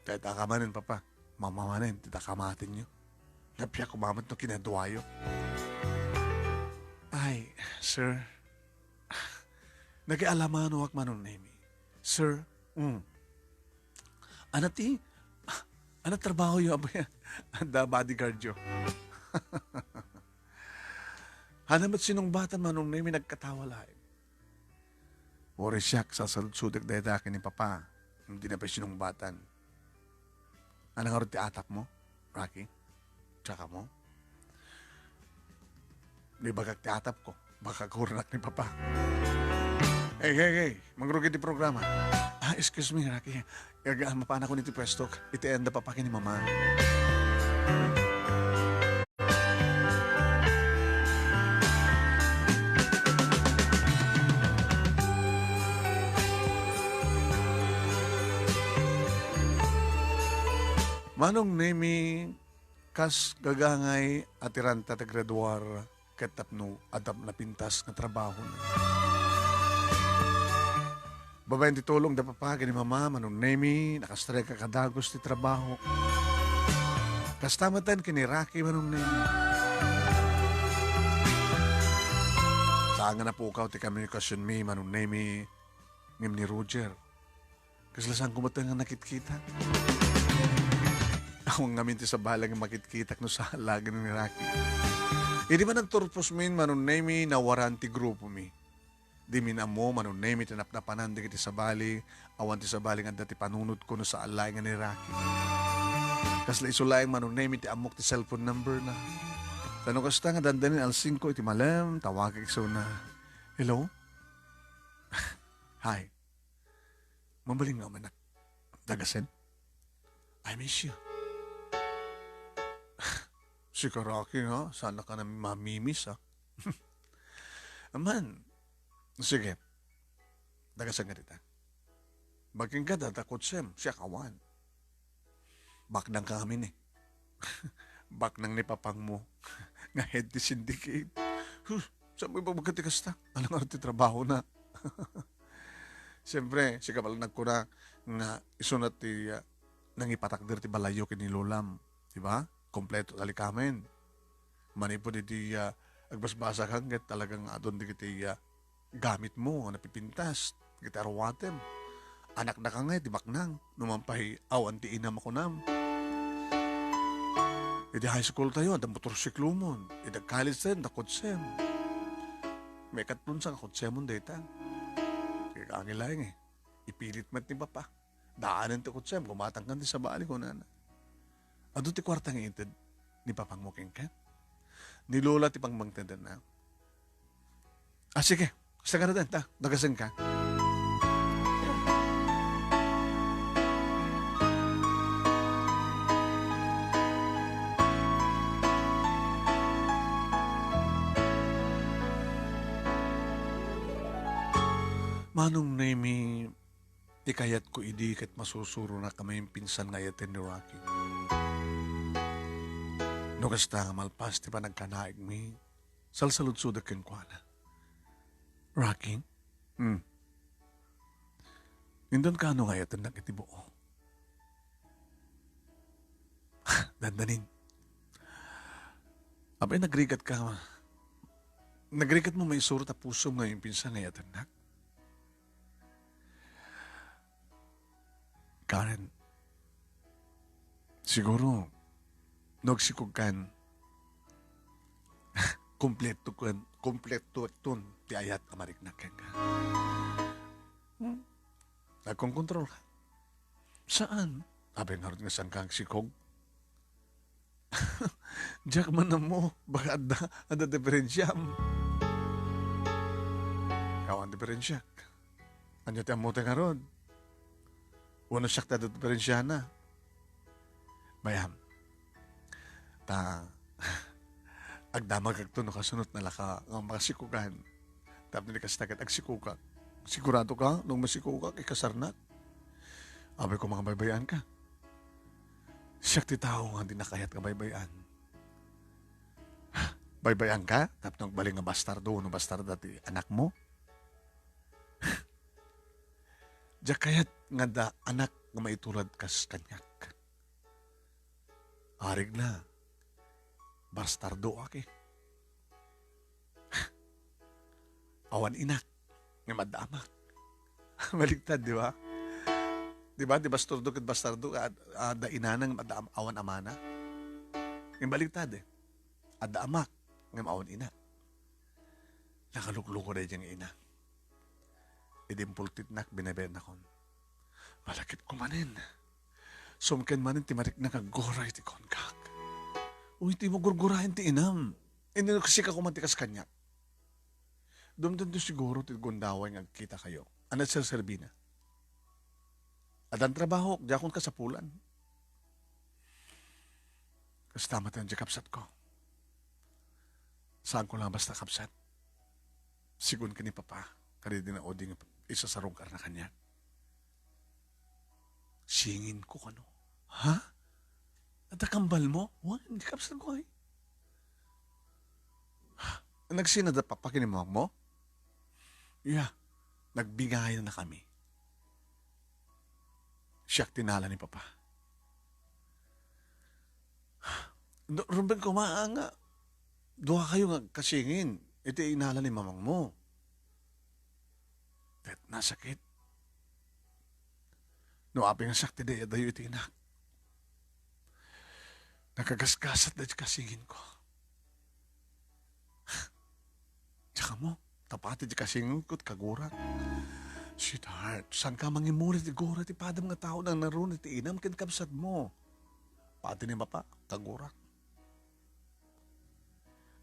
Dayta ka manen, Papa. Mama manen, dayta ka matenyo. Napia kumamat no kinaduayo. Ay, sir. Nakialamanoak, Manong Nemi. Sir, mm. Ano ti, ano trabaho yo, abay? Adda bodyguard yo. Hana met sinungbatan, Manong Nemi, nagkatawa laeng. Uray siak, sasaludsodek dayta ken ni Papa. Dina pay sinungbatan. Ano ngarud ti atapmo, Rocky? Tsaka mo? Ibagak ti atapko. Baka kurenak ni Papa. Hey, hey, hey. Mangrugi ti programa. Ah, excuse me, Rocky. Aga, mapanakon iti puestok. Iti enda Papa ken ni Mama. Manong Nemi, kas gagangay a tiranta ti graduar ket tapno adda napintas nga trabahona. Babaen ti tulong da Papa ken ni Mama, Manong Nemi, nakastrek a kadagus ti trabaho. Kasta met ken ni Rocky, Manong Nemi. Saan nga napukaw ti komunikasionmi, Manong Nemi, ngem ni Roger. Kasla saanko met nga nakitkitak. Awan ngamin ti sabali nga makitkitak no saan laeng ni Rocky. Idi man nagturposmin, Manong Nemi, nawaran ti grupomi. Dimin ammo, Manong Nemi, ti napnapanan dagiti sabali, awan ti sabali nga adda ti panunotko no saan laeng ni Rocky. Kasla isu laeng, Manong Nemi, ti ammok ti cellphone number na. Ta no kasta nga dandanin alsingko iti malem, tawagek isuna. Hello? Hi. Mabalin nga umanak. Dagasen? I miss you. Sika, Rocky, ha? Saan ka na mamimis, ha? Aman. Sige. Dagasen nga dita. Bakin ka, dadakutsem. Siak awan. Baknang ka ngamin, eh. Baknang ni papangmo. Nga head ti syndicate. Huh, saan mo ibabaga ti kasta? Ano nga ti trabaho na? Siyempre, sika pala nagkuna nga isuna ti, ah, nangipatakder ti balayyo ken ni lolam. Di ba? Kompleto talikamen. Manipud iti, ah, agbasbasakan ket talagang adun dagiti, ah, gamitmo nga napipintas, dagiti aruatem. Anaknaka ngay ti baknang, no man pay awan ti inam a kunam. Iti high school tayo, adda motorsiklomon. Iti college tayo, adda kotsem. Maikatlo sa nga kotsemon dayta. Kaya kaangil laeng eh. Ipilit met ni Papa. Daanen ti kotsem, gumatang kan ti sabali, kunana. Adu ti kuarta nga inted ni papangmo kenka? Ni Lola ti pangmangtedenna. Ah, sige. Saka na ta, dagasen ka. Manong Nemi, ti kayatko idi ket masusuronak a maipinsan nga ayaten ni Rocky. No kasta nga malpas ti panagkanaigmi, salsaludsodek kenkuana. Rocky? Hmm. Inton kaano nga ayatennak iti buok? Dandanin. Apay, nagrigat ka. Nagrigat mo maisuro ta pusom nga impinsan nga ayatennak? Karen, siguro, no agsikog kan, kompleto kan, kompleto ton ti ayat a mariknak kenka. Hmm? Nagkonkontrol ka? Saan? Apay ngarud nga saan ka agsikog? Diak man ammo, baka adda, adda diferensiam. Awan diferensiak. Ania ti ammo ti ngarud? Wenno siak ti adda diferensiana? Bay-am. Ta, agdamagakto no kasunot nalaka nga makasikogan. Tapno di kasta ket agsikogak. Sigurado ka, no masikogak, ikasarnak? Apay ko, nga baybay-an ka. Siak ti tao nga di nakayat nga baybay-an. Baybay-anka tapno agbalin nga bastardo wenno bastarda ti anakmo? Diak kayat nga adda anak nga maitulad kas kaniak. Arigna, bastardoak eh. Awan inak, ngem adda amak. Baligtad, di ba? Di ba, di bastardo ket bastardo, ad-, adda inana ngem adda am-, awan amana? Ngem baligtad eh. Adda amak, ngem awan ina. Nakalukluko daydiay nga ina. Idi impultitnak, binaybay-annakon. Malakipko manen. Sumken manen ti marikna nga aggora iti kunkak. Uy, ti mo gurguraen ti inam. Inno sika koma ti kas kaniak. Dumdumto siguro ti gundaway nga agkitakayo. Ania ti serserbina? Addan trabahok, diakon kasapulan. Kasta met ti kabsatko. Saanko la basta kabsat. Sigun ken ni Papa, kadidi na odi nga isasarungkarna kaniak. Singinko kano. Ha? Adda kambalmo? Wen, di kabsatko ay. Nagsina da Papa ken ni mamangmo? Iya, nagbingayannakami. Siak ti inala ni Papa. No, rumbeng koma nga duakayo nga agkasingin iti inala ni mamangmo. Ket nasakit. No apay nga siak ti daydayo iti inak. Nakagasgasat daydi kasinginko. Diak ammo, ta pati ti kasinginko ti kagurak. Sweetheart, saanka mangimuli ti gura ti padam nga tao nga nangruna iti inam ken kabsatmo? Pati ni Papa, kagurak.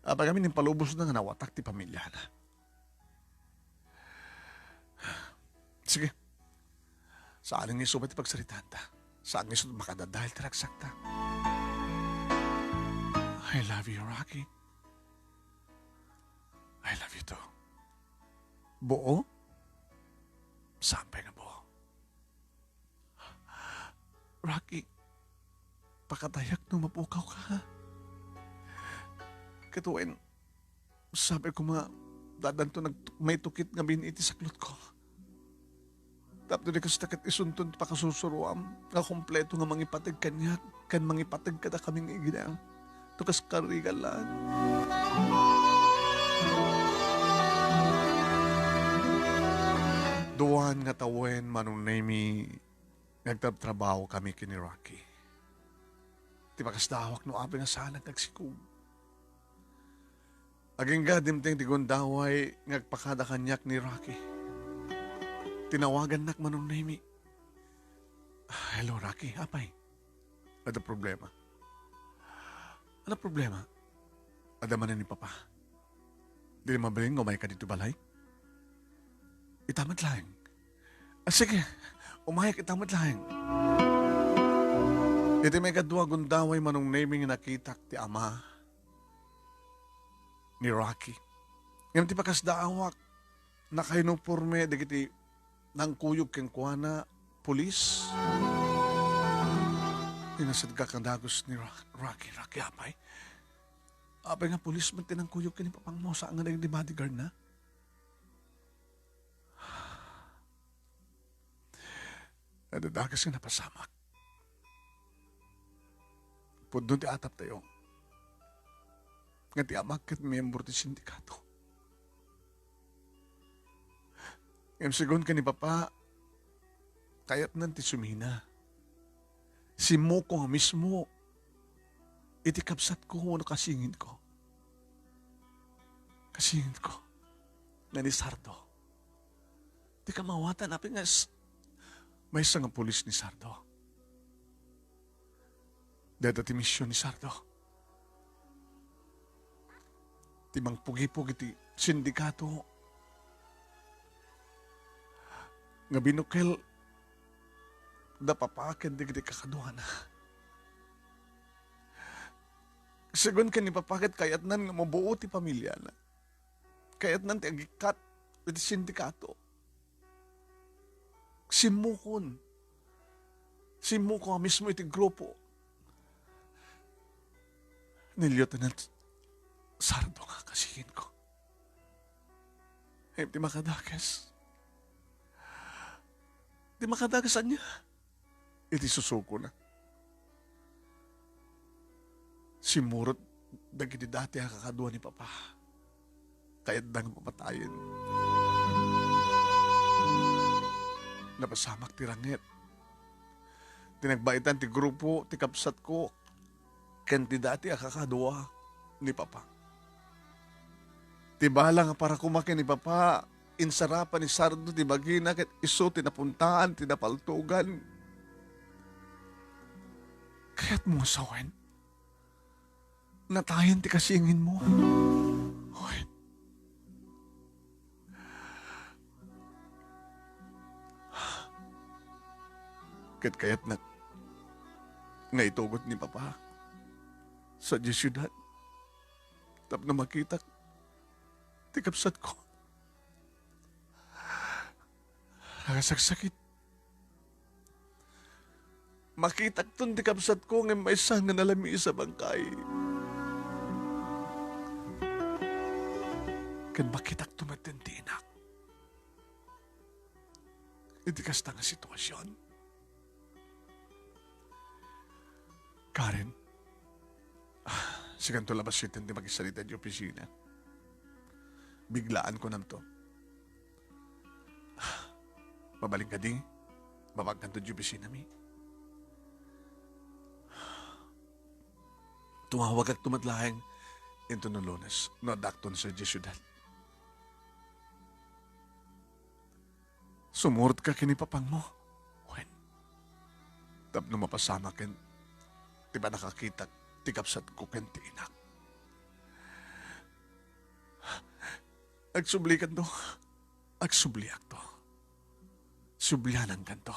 Apay ngamin impalubosna nga nawatak ti pamilyana. Sige. Saan nga isu ti pagsaritaanta. Saan nga isu makadadael ti ragsakta. I love you, Rocky. I love you too. Buo? Saan pay nga buo? Rocky, pakadayak no mapukawka, ha? Ket wen, sabi ko nga, addanto nag-, maitukit ngamin iti saklotko. Tapno di kasta ket isunton ti pakasursuroam nga kompleto nga mangipateg kaniak ken mangipateg kadakami nga igidang. To kas karigalan. Duan nga tawen, Manong Nemy, nga agtrabtrabaho kami ken ni Rocky. Ti pakasdaawak no apay nga saanak nga agsikog. Agingga dimteng ti gundaway nga agpakada kaniak ni Rocky. Tinawagannak, Manong Nemy. "Hello, Rocky. Apay? Adda problema." "Ano problema?" "Adda manen ni Papa. Di mabalin nga umayka ditoy balay? Ita met laeng." "Ah, sige. Umayak ita met laeng." Iti maikadua gundaway, Manong Nemy, nga nakitak ti ama ni Rocky. Ngem ti pakasdaawak, nakauniporme dagiti nangkuyog kenkuana, pulis. Inasidegak a dagus ni Ro-, Rocky. "Rocky, apay? Apay nga pulis met ti nangkuyog ken ni papangmo, saan nga dagiti bodyguard na?" Adda dakes nga napasamak. Pudno ti ataptayo. Nga ti amak ket miyembro ti sindikato. Ngem segun ken ni Papa, kayatnan ti sumina. Simmuko nga mismo iti kabsatko wenno kasinginko. Kasinginko nga ni Sardo. Di ka mawatan, apay nga s-, maysa nga pulis ni Sardo. Dayta ti mision ni Sardo. Ti mangpugipug iti sindikato nga binukel da Papa ken dagiti kakaduana. Segun ken ni Papa ket kayatnan nga mabuo ti pamilyana. Kayatnan ti agikkat iti sindikato. Simmukon. Simmuko nga mismo iti grupo. Niliotanan, Sardo nga kasingitko. Ngem ti makadakes, ti makadakes ania? Iti susukona, simmurot dagiti dati a kakadua ni Papa. Kayatda nga papatayen. Napasamak ti ranget. Ti nagbaitan ti grupo ti kabsatko ken ti dati a kakadua ni Papa. Ti bala nga para koma ken ni Papa, insarapan ni Sardo ti bagina ket isu ti napuntaan ti napaltogan. Kayatmo nga sawen? Natayen ti kasinginmo. Hoy. Ket kayatnak nga itugot ni Papa sadiay siudad tapno makitak ti kabsatko. Nakasaksakit. Makitakton ti kabsatko ngem maysa nga nalamiis a bangkay. Ken makitakto metten ti inak. Iti kasta nga situasion, Karen, sikanto la basiten ti makisarita iti opisina. Biglaan kunamto. Mabalin kadi? Mabagkanto iti opisinami. Tumawagakto met laeng inton no Lunes no addaakto sadiay siudad. Sumurotka ken ni Papangmo, wen, tapno mapasamak ken ti pannakakitak ti kabsatko ken ti inak. Agsublikanto. Agsubliakto. Sublianankanto.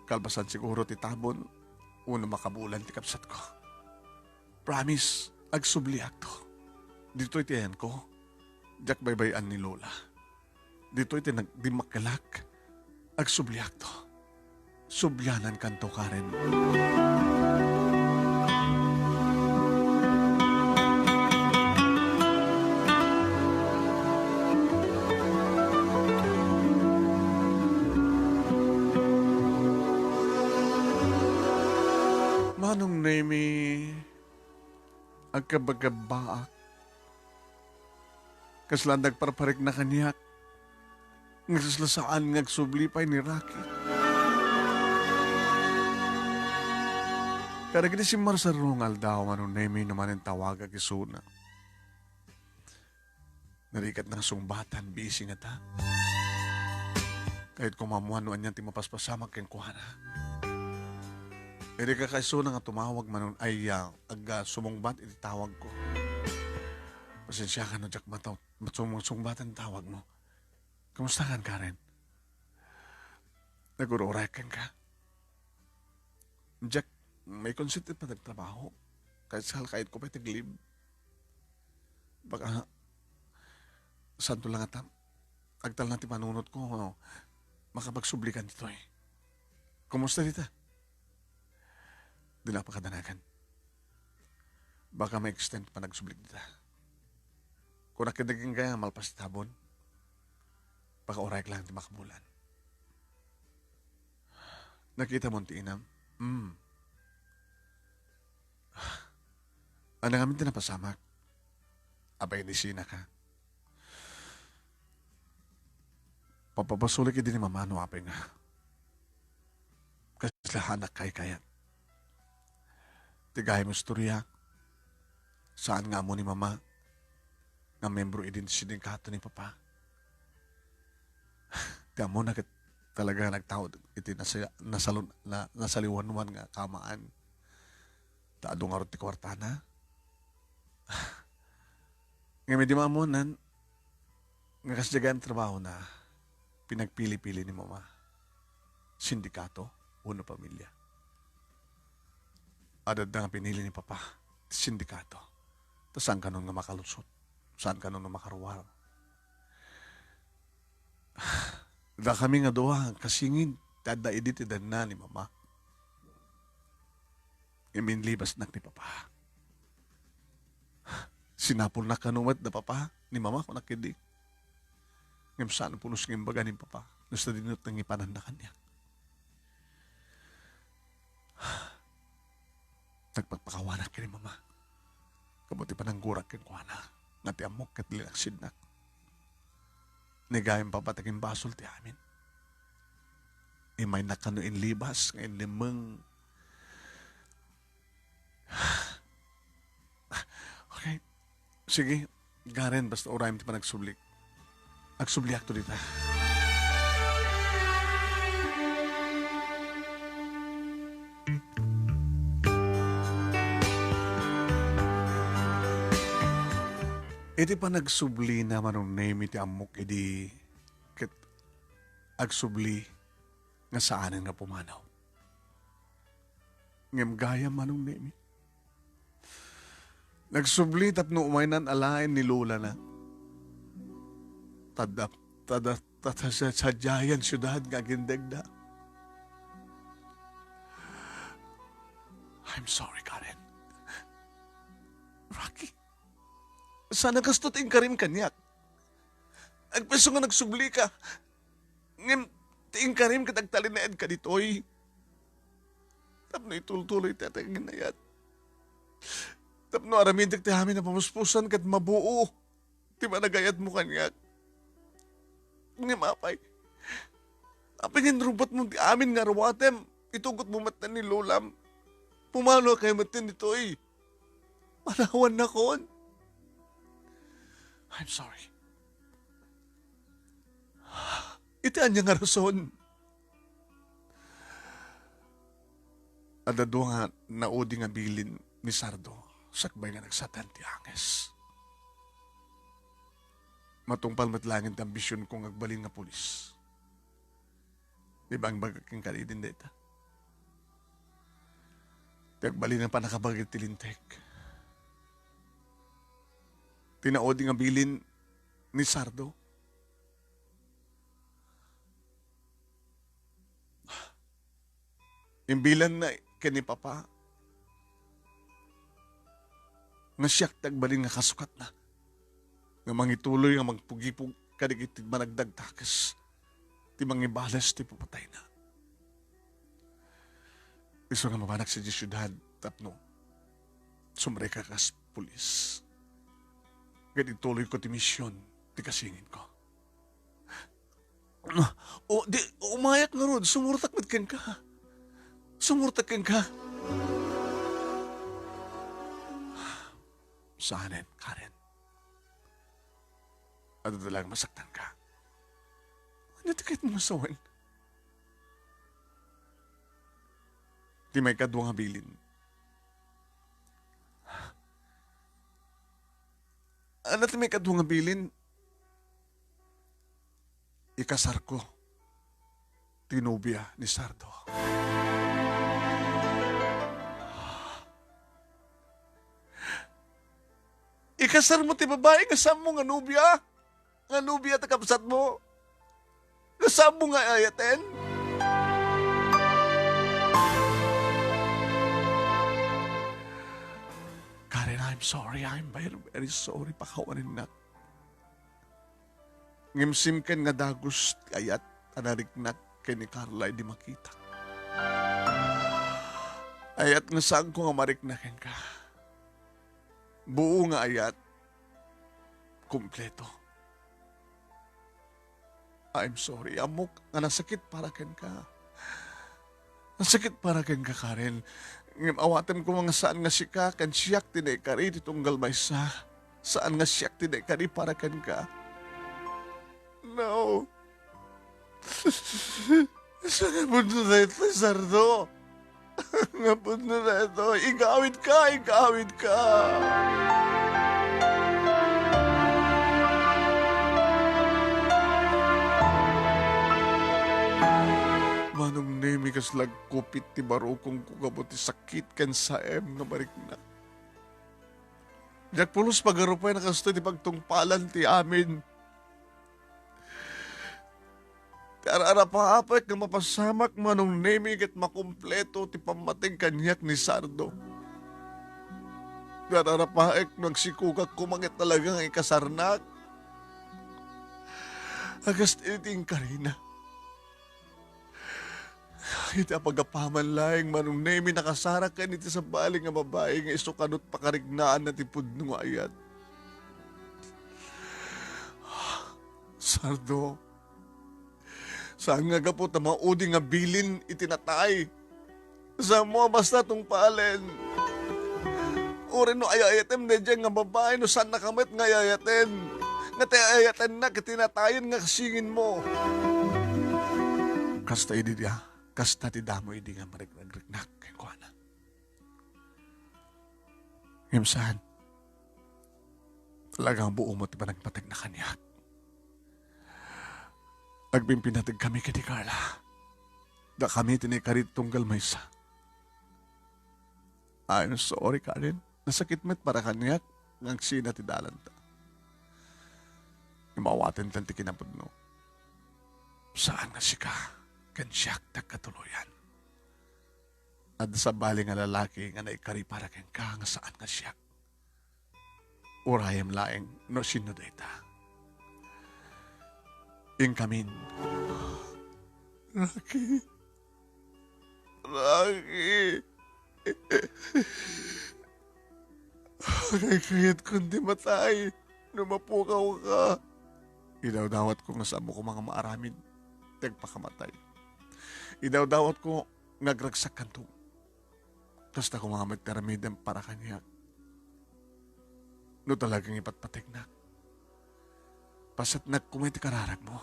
Kalpasan siguro ti tabon, wenno makabulan ti kabsatko. Promise, agsubliakto. Ditoy ti ayanko. Diak baybay-an ni Lola. Ditoy ti nagdimmakkelak. Agsubliakto. Sublianankanto, Karen. Manong Nemi, agkabagabbaak. Kasla nagparparikna kaniak. Nga kasla saan nga agsubli pay ni Rocky. Kadagiti simmarsarro nga aldaw, Manong Nemi, no manen tawagak isuna. Narigat nga sungbatan, busy ngata. Kayat ko maammuan no anian ti mapaspasamak kenkuana. Idi kakaisuna nga tumawag, Manong, ay, ah, ag-, ah, sumungbat iti tawagko. Pasensiakan no diak mataw-, sumung-, sungbatan ti tawagmo. Kumusta kan, Karen? Nagururayek kenka? Diak, may konsentit pa nagtrabaho. Kayat sal, kayat ko pa itag-leave. Baka, santo lang atam. Agtalna ti panunot ko, no? Makapagsublikan ditoy. Kumusta dita? Di na pakadanagan. Baka ma-extend panagsublik dita. Kunak ket dagingga nga malpas ti tabon. Pakaurayek lang ti makabulan. Nakita mo ti inam? Hmm. Ania ngamin ti napasamak? Apay, ni sina ka? Papabasulik idi ni Mama no apay nga. Kasla anak kaykayat. Ti gayam istorya, saan nga ammo ni Mama nga membro idin ti sindikato ni Papa. Ti ammona ket talaga nagtaud iti nasa-, nasalun-, na-, nasaliwanwan nga kamaan. Ta adu ngarud ti kuartana. Ngem idi maammonan nga kasdiay gayam trabahona, pinagpili-pili ni Mama, sindikato wenno pamilya. Adda nga pinili ni Papa ti sindikato. Ta saan kanon nga makalusot, saan kanon nga makaruar. Dakami nga dua, kasingit, ti adda idi ti danna ni Mama. Ngem inlibasnak ni Papa. Sinapulna kano met da papa ni mama, kunak idi. Ngem saan pulos nga imbaga ni papa no sadino ti nangipananna kaniak. Nagpakpakawanak ken ni mama. Kamo ti pananggurak kenkuana, nga ti ammok ket linaksidnak. Ni gayam papa ti agimbasol ti amin. Imaynak kano inlibas nga inlemmeng. Okay. Sige, Karen, basta urayem ti panagsublik. Agsubliakto dita. Iti panagsublina, Manong Nemi, ti ammok idi ket agsubli nga saanen nga pumanaw. Ngem gayam, Manong Nemi, nagsubli tapno umaynan alaen ni lolana. Tadda, tadda, tadda sa sadiayan siudad nga agindegda. I'm sorry, Karen. Rocky, saan a kasto ti inkarim kaniak. Agpayso nga nagsublika. Ngem ti inkarim ket agtalinaedka ditoy. Tapno itultuloy ti aginayat. Tapno aramidek ti amin a pamuspusan ket mabuo ti panagayatmo kaniak. Ngem apay, apay nga inrubbatmo ti amin nga aruatem? Itugotmo met ni lolam. Pumanaw kayo met ditoy. Manawannakon. I'm sorry. Iti ania nga rason? Adda dua nga naudi nga bilin ni Sardo sakbay nga nagsatan ti anges. Matungpal met laeng ti ambisionko nga agbalin nga pulis. Di ba imbagak kenka idi dayta? Ti agbalin nga pannakabagik ti Linteg. Ti naudi nga bilin ni Sardo. Imbilanna ken ni Papa nga siak ti agbalin nga kasukatna, nga mangituloy nga mangpugipog kadagiti managdagdakes ti mangibales ti papatayna. Isu nga mapanak sadiay siudad tapno sumrekka kas pulis. Ket ituloyko ti mision ti kasinginko. O, di, umayak ngarud, sumurtak met kenka. Sumurtak kenka. Saanen, Karen. Adda laeng masaktanka. Ania ti kayatmo nga sawen? Ti maikadua nga bilin. Ania ti maikadua nga bilin? Ikasarko ti nobia ni Sardo. Ikasarmo ti babai nga saanmo nga nobia? Nga nobia ti kabsatmo? Nga saanmo nga ayaten? Karen, I'm sorry. I'm very, very sorry. Pakawanennak. Ngem simken nga dagus ti ayat a nariknak ken ni Carla idi makitak. Ayat nga saanko nga marikna kenka. Buo nga ayat, kompleto. I'm sorry, ammok nga nasakit para kenka. Nasakit para kenka, Karen. Ngem awatem koma nga saan nga sika ken siak ti naikari ti tunggal maysa. Saan nga siak ti naikari para kenka. No. Saan nga punto na ito, Sardo? Nga punto na ito. Igawid ka, igawid ka. Manong Nemi, kasla agkupit ti barukongko gapu ti sakit ken saem nga marikna. Diak pulos pagarupayan a kastoy ti pagtungpalan ti amin. Ti ar-arapaapek nga mapasamak, Manong Nemi, ket makompleto ti pammateng kaniak ni Sardo. Nararapaek no agsikogak koma ket talaga nga ikasarnak. A, kasta iti inkarina. Iti apagapaman laeng, Manong Nemi, nakasarak ken iti sabali nga babai nga isu kano ti pakariknaanna ti pudno nga ayat. Sardo, saan nga gapu ta maudi nga bilin iti natay. Saan mo a basta tungpalen. Uray no ay-ayatem daydiay nga babai no saannaka met nga ay-ayaten. Nga ti ay-ayatenna ket ti natayen nga kasinginmo. Kasta idi dia, kasta ti damo idi nga mariknagriknak kenkuana. Ngem saan. Talagang buo met ti panagpategna kaniak. Agpimpinateg kami ken ni Carla. Dakami ti naikari ti tunggal maysa. I'm sorry, Karen. Nasakit met para kaniak nga agsina ti dalanta. Ngem awaten ti kinapudno. Saan nga sika ken siak ti agkatuloyan. Adda sabali nga lalaki nga naikari para kenka nga saan nga siak. Urayem laeng no sinno dayta. Inkamin. Rocky. Rocky. Kaykayatkon ti matay no mapukawka. Idawdawatko nga saanmo koma nga maaramid ti agpakamatay. Idawdawatko nga agragsakkanto. Kasta koma nga met ti aramidem para kaniak. No talagang ipatpategnak, pasatnak koma iti kararagmo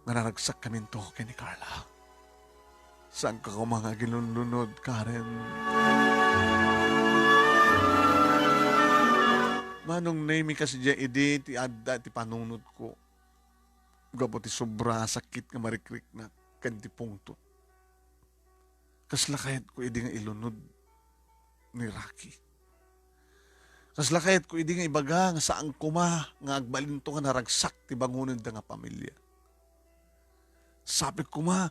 nga naragsakkaminto ken ni Carla. Saanka koma nga aginunlunod, Karen. Manong Nemi, kas diay idi ti adda ti panunotko gapu ti sobra a sakit nga marikriknak ken ti pungtot. Kasla kayatko idi nga ilunod ni Rocky. Kasla kayatko idi nga ibaga nga saan koma nga agbalinto nga naragsak ti bangonenda nga pamilia. Sapay koma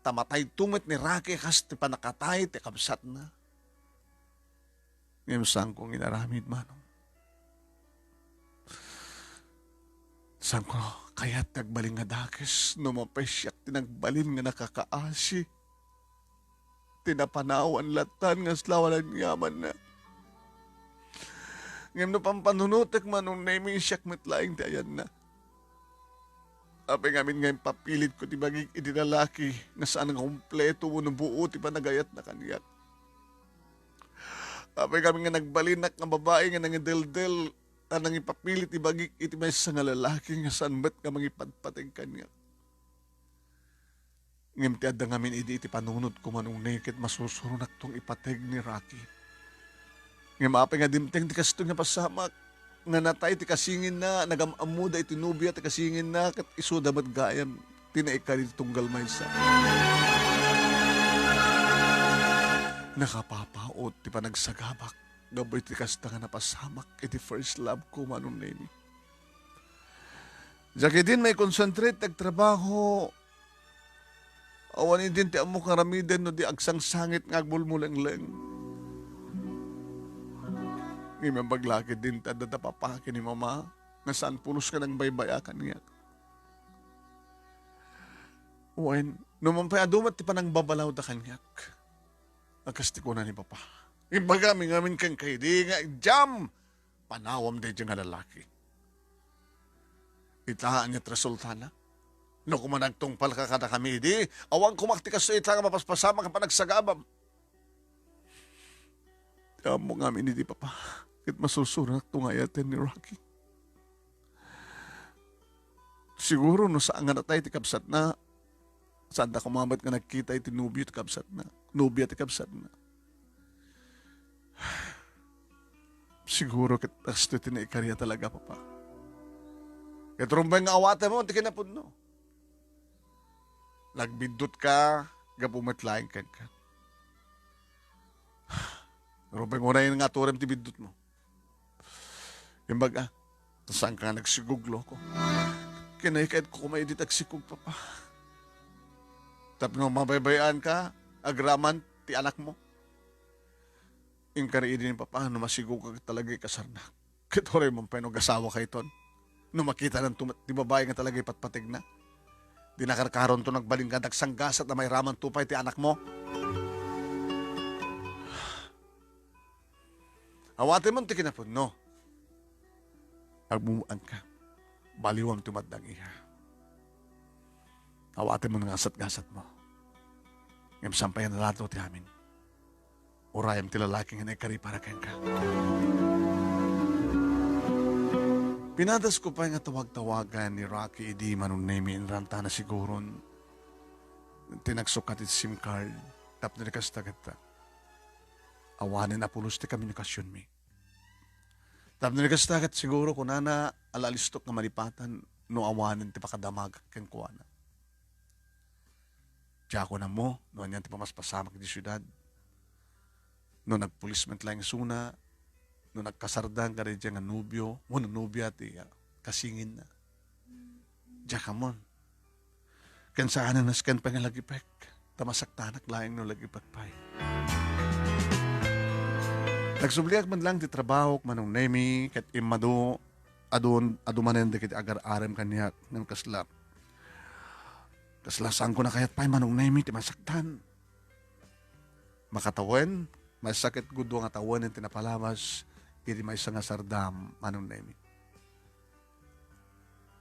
ta matayto met ni Rocky kas ti pannakatay ti kabsatna. Ngem saanko nga inaramid, Manong. Saanko kayat ti agbalin nga dakes no mapay siak ti nagbalin nga nakakaasi ti napanawan latan nga aslaw a lanyamanna. Ngem no pampanunotek, Manong Nemi, siak met laeng ti ayanna. Apay ngamin nga impapilitko ti bagik iti lalaki nga saan nga kompleto wenno buo ti panagayatna kaniak. Apay ngamin nga nagbalinak nga babai nga nangideldel a nangipapilit ti bagik iti maysa nga lalaki nga saan met nga mangipadpateg kaniak. Ngem ti adda ngamin idi iti panunotko, Manong Nemi, ket masursurnakton ipateg ni Rocky. Ngem apay nga dimteng ti kastoy nga pasamak, nga natay ti kasinginna, nagam-ammoda iti nobia ti kasinginna, ket isuda met gayam ti naikari ti tunggal maysa. Nakapapaut ti panagsagabak gapu iti kasta nga napasamak iti first love ko, Manong Nemi. Diak idin maikonsentrate ti agtrabaho. Awan idin ti ammok nga aramiden no di agsangsangit nga agbulmulengleng. Ngem imbag la ketdin ti adda da papa ken ni mama nga saan pulos nga nangbaybay-a kaniak. Wen, no man pay adu met ti panangbabalawda kaniak. A kas ti kuna ni papa. Imbagami ngamin kenka idi nga idiam panawam daydiay nga lalaki. Ita, ania ti resultana? No koma nagtungpalka kadakami idi, awan koma ti kasto ita nga mapaspasamak a panagsagabam. Ti ammok ngamin idi, Papa, ket masursurnakto nga ayaten ni Rocky. Siguro no saan nga natay ti kabsatna, saanda koma met nga nagkita iti nobio ti kabsatna, nobia ti kabsatna. Siguro ket kastoy ti naikari a talaga, Papa. Ket rumbeng nga awatenmo ti kinapudno. Nagbiddutka gapu met laeng kenka. Rumbeng unay nga aturem ti biddutmo. Imbag a, ta saanka nga nagsigug, loko. Kinakayatko koma idi ti agsigug, Papa. Tapno mabaybay-anka agraman ti anakmo. Inkari idi ni Papa no masigoka talaga ikasarnak. Ket uray man pay no agasawakayton. No makitanan to met ti babai nga talaga ipatpategna. Di nakarkaronto nagbalin nga dagsanggasat a mairaman to pay ti anakmo. Awatenmon ti kinapudno. Agmumuanka. Baliwam ti umaddang, iha. Awatenmon nga gasat-gasatmo. Ngem saan pay a naladaw ti amin. Urayem ti lalaki nga naikari para kenka. Pinadasko pay nga tawag-tawagan ni Rocky idi Manong Nemi, inrantana siguron. Ti nagsukat iti SIM card, tapno di kasta ket awanen a pulos ti komunikasionmi. Tapno di kasta ket siguro kunana, ala-alistok nga malipatan no awanen ti pakadamagak kenkuana. Diak ammo no anian ti pamaspasamak iti siudad. No nagpulis met laeng isuna, no nagkasardang kadaydiay nga nobio wenno nobia ti, ah, kasinginna. Diak ammon. Ken saanen nasken pay nga lagipek, ta masaktanak laeng no lagipek pay. Nagsubliak man lang ti trabahok, Manong Nemi, ket immadu, adu, adu manen dagiti agar-arem kaniak, ngem kasla, kasla saanko a kayat pay, Manong Nemi, ti masaktan. Makatawen, maysa ket gudua nga tawenen ti napalabas iti maysa nga sardam, Manong Nemi.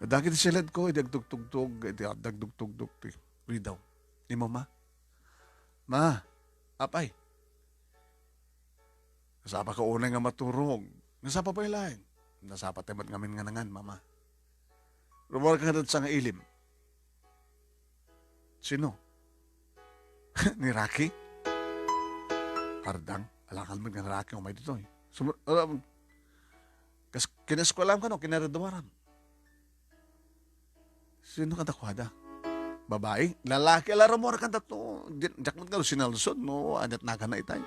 Dagiti siledko, idi agtugtugtog, idi agtugtugtog ti ridaw. Ni Mama. Ma, apay. Nasapa ka unay nga maturog. Nasapa pay laeng. Nasapa ti met ngamin nga nangan, Mama. Rummuar ka nga datsa nga ilim. Sino? Ni Rocky? Ardang, alakal met nga ni Rocky, umay ditoy. Sumur-, ah, kas-, kineskuelam kano, kinaraduaram. Sino kadakuada? Babai? Lalaki, ala, rummuar kanta to. Di-, diak met nga sinalsod, no? Anyat nakana itay.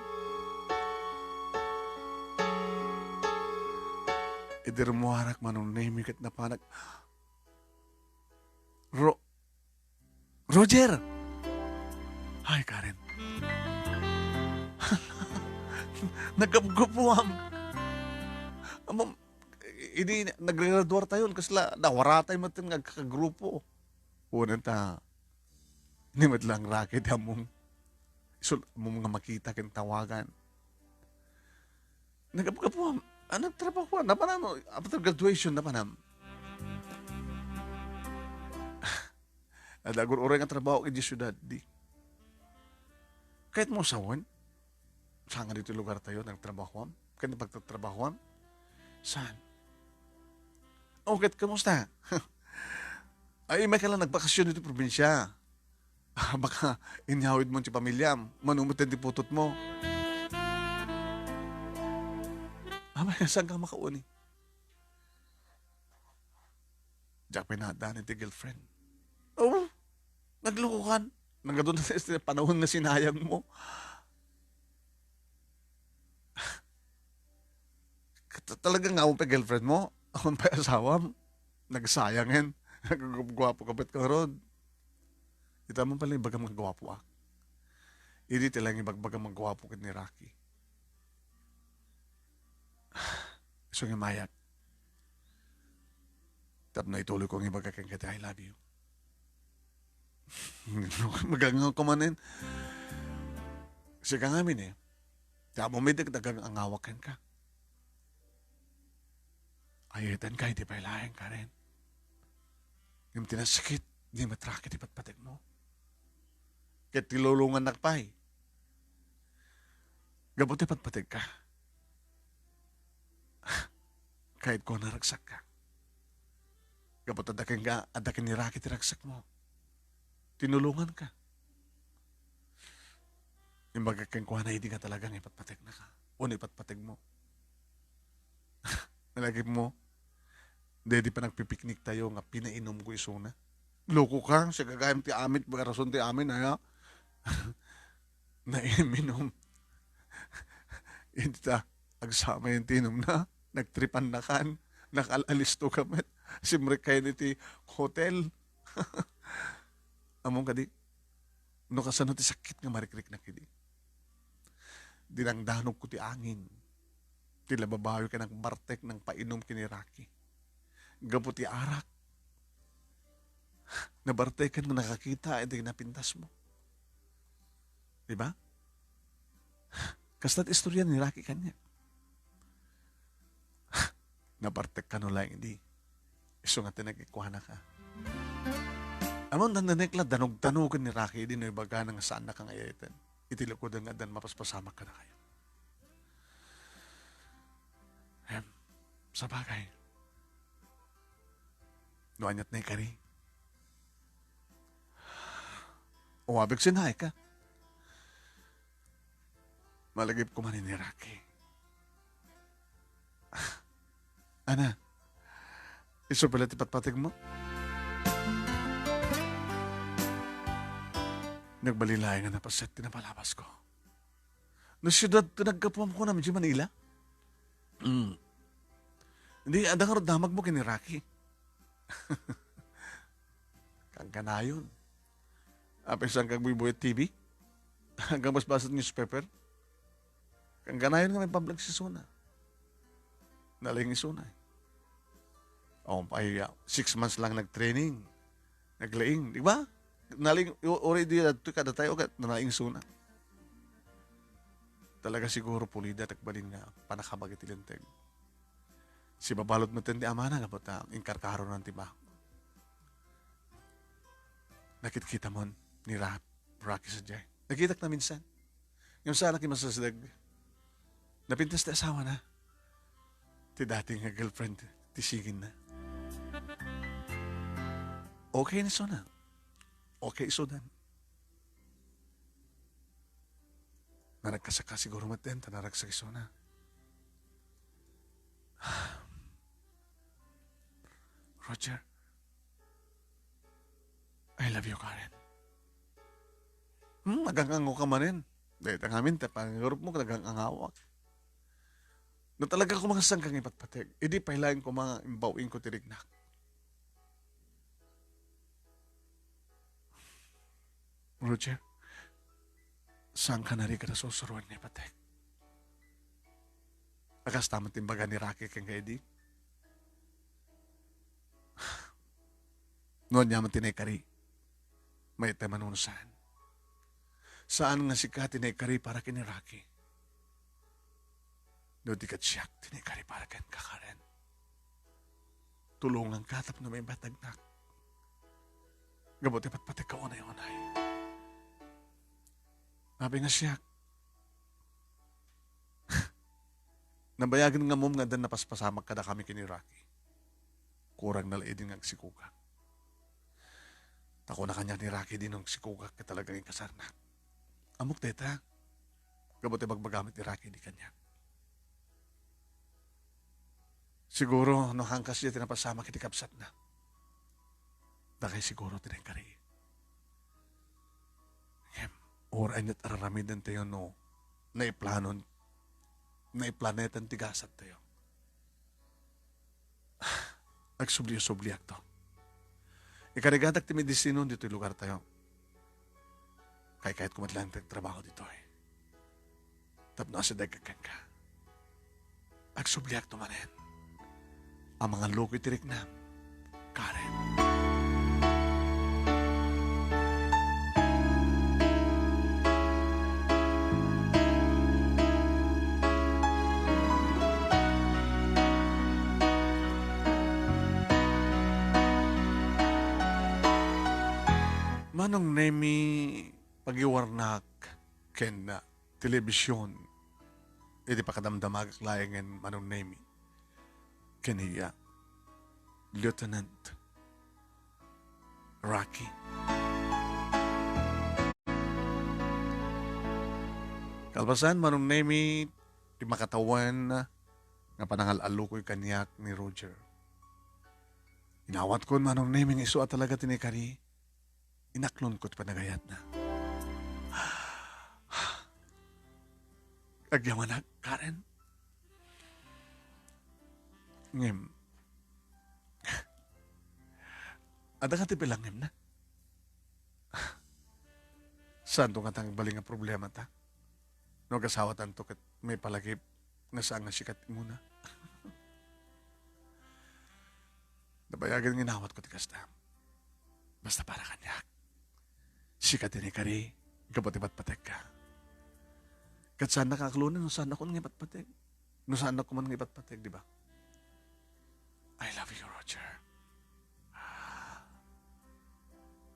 Idi rummuarak, Manong Nemi, ket napanak. Ro-, Roger! Hi, Karen. Nagapgupuam. Amom, idi naggraduar tayon, kasla, nawaratay met nga agkagrupo. Unan ta, ni met lang raket among, isul-, among nga makita ken tawagan. Nagapgupuam. Ah, nagtrabahoan. Napanam, after graduation, napanam. Adda agur-uray nga trabaho iti siudad, di. Kayatmo sawen? Saan nga ditoy lugar tayo, nagtrabahoam? Ken pagtatrabahoam? Saan? O, ket kumusta? Ay, immay ka lang nagbakasyon ditoy probinsya. Baka inyawid mo ti pamilyam, manumot ti putotmo. Abay, saan ka makauni? Diak pinaadaan iti girlfriend. Oh, naglukokan. Nagadu na ti panahon nga sinayang mo. Ta-, talaga nga, awan pay girlfriend mo? Awan pay asawam? Nagsayangen. Nagguguapo ka met ngarud. Ita mo pala ibagam nga guapo, ah. Idi ti lang ibagbagam nga guapo ket ni Rocky. Isu nga mayak. Tapno ituloy ko nga ibaga kenka ti I love you. Magangaw ka manen. Sika ngamin eh. Ti amo mi dagdagang angawak kenka. Ayatenka iti pay laeng, Karen. Ngem ti nasakit, di met raket ti patpategmo. Ket ti lulongannak pay. Gapu ti patpategka. Kayatko a naragsakka. Gapu ta adda kenka, adda ken ni Rocky ti ragsakmo. Tinulonganka. Imbagak kenkuana idi nga talaga nga ipatpategnaka. Wenno ipatpategmo. Nalagipmo, daydi panagpipiknik tayo nga pinainumko isuna. Loko ka, siya gagayam ti amin, rason ti amin, aya. Naiminum. Ita, agsama yung tinum na, nagtripan na kan, nakal-alisto ka met, simrek kayo iti hotel. Among kadi, no kasano ti sakit nga marikriknak idi. Dinangdanogko ti angin. Ti lababayo ken nagbartek nangpainom ken ni Rocky. Gapu ti arak, nabartekan nga nakakita iti napintasmo. Di ba? Kasta ti istorya ni Rocky kaniak. Nabartek kano laeng idi. Isu nga ti nagikuana ka. Ammom, nannanek la, danogdanogen ni Rocky idi no ibagana nga saanna ka nga ayayten. Iti likudan nga addan mapaspasamak kadakayo. Em, sabagay. No aniat naikari. O, abeg, sinaay ka. Malagip ko man ni Rocky. Ana, isu pala ti patpategmo? Nagbalin laeng a napaset ti napalabas ko. No siudad ti naggapuam kunam idiay Manila? Mm. Di, adda ngarud damagmo ken ni Rocky. Kankanayon. Apay, saan ka agbuybuy T V? Agkabasbasa ti newspaper? Kankanayon nga maipablog isuna. Nalaing isuna, eh. O, ay, ah, six months lang nag-training. Naglaing, di ba? Nalaing, u-, uray idi adtoy kadatayo, ket nalaing isuna. Talaga siguro pulida ti agbalin nga pannakabag iti linteg. Sibabalud metten ti amana gapu ta inkarkaronan ti ba-, nakitkitamon ni Ra-, Rocky sadiay. Nakitak na minsan. Ngem saanak a masideg. Napintas ti asawana. Ti dati nga girlfriend ti siginna. Okay ni isuna. Okay isudan. Naragsak siguro metten ta naragsak isuna. Roger, I love you, Karen. Hmm, nagangango ka manen. Dayta ngamin ti panagurupmo, nagangangaoak. No talaga koma nga saan ka nga ipatpateg, idi pay laeng koma nga imbaw-ingko ti riknak. Roger, saan ka narigat a sursuroen nga ipateg? A kasta met ti imbaga ni Rocky kenka idi. No ania met ti naikari, mayat ti manunusan. Saan nga sika ti naikari para ken ni Rocky. No di ket siak ti naikari para kenka, Karen. Tulonganka tapno maimbag ti riknak. Gapu ti patpategka unay-unay. Apay nga siak, nabayagen nga ammom nga addan napaspasamak kadakami ken ni Rocky. Kurang na la idi nga agsikogak. Ta kuna kaniak ni Rocky idi no agsikogak ket talagang ikasarnak. Ammok dayta. Gapu ti ibagbaga met ni Rocky idi kaniak. Siguro, no haan kasta ti napasamak iti kabsatna, dakay siguro ti naikari. Ngem, uray aniat a ar-aramidentayo no naiplanon, naiplanetan ti gasattayo. Agsubli-subliakto. Ikarigatak ti medisino ditoy lugartayo. Kaykayatko met laeng ti agtrabaho ditoy. Tapno asideg kenka. Agsubliakto manen a mangallukoy ti riknam, Karen. Manong Nemi, pagiwarnak ken telebision iti pakadamdamagak laengen Manong Nemi ken iya, Lieutenant Rocky. Kalpasan, Manong Nemi, ti makatawen nga panangal-allukoy kaniak ni Roger. Inawatkon, Manong Nemi, nga isu a talaga ti naikari. Inaklonko ti panagayatna. Agyamanak, Karen. Ngem, adda ka ti pilangemna? Saanto ngata nga agbalin nga problemata? No agasawatanto ket maipalagip nga saan nga sika ti umuna. Nabayagen nga inawatko ti kasta. Basta para kaniak, sika ti naikari gapu ti patpategka. Ket saannaka aklonen no saannakon nga ipatpateg. No saannak koma nga ipatpateg, di ba? I love you, Roger.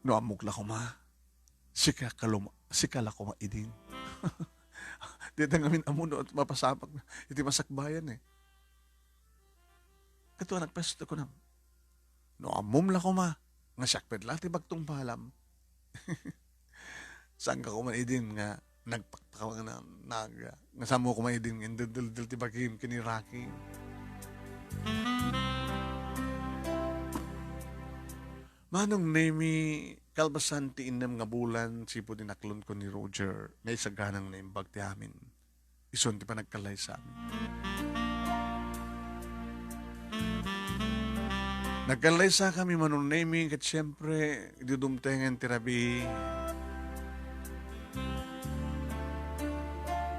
No ammok la koma, sika ka luma-, sika la koma idin. Dita ngamin ammo no mapasamak iti masakbayan, eh. Kaduak, nagpastor ko na. No ammom la koma, nga siak met la ti bagtong balam. Saanka koma idin nga nagpakpakaw nga na-, nag-, nga saanmo koma idin nga indeldeldel ti bagim ken ni Rocky. Manong Nemy, kalpasan ti innem nga bulan, sipud inaklonko ni Roger, naisaganang naimbag ti amin. Isun ti panagkallaysami. Nagkallaysakami, Manong Nemy, ket siempre, idi dumtengen ti rabii,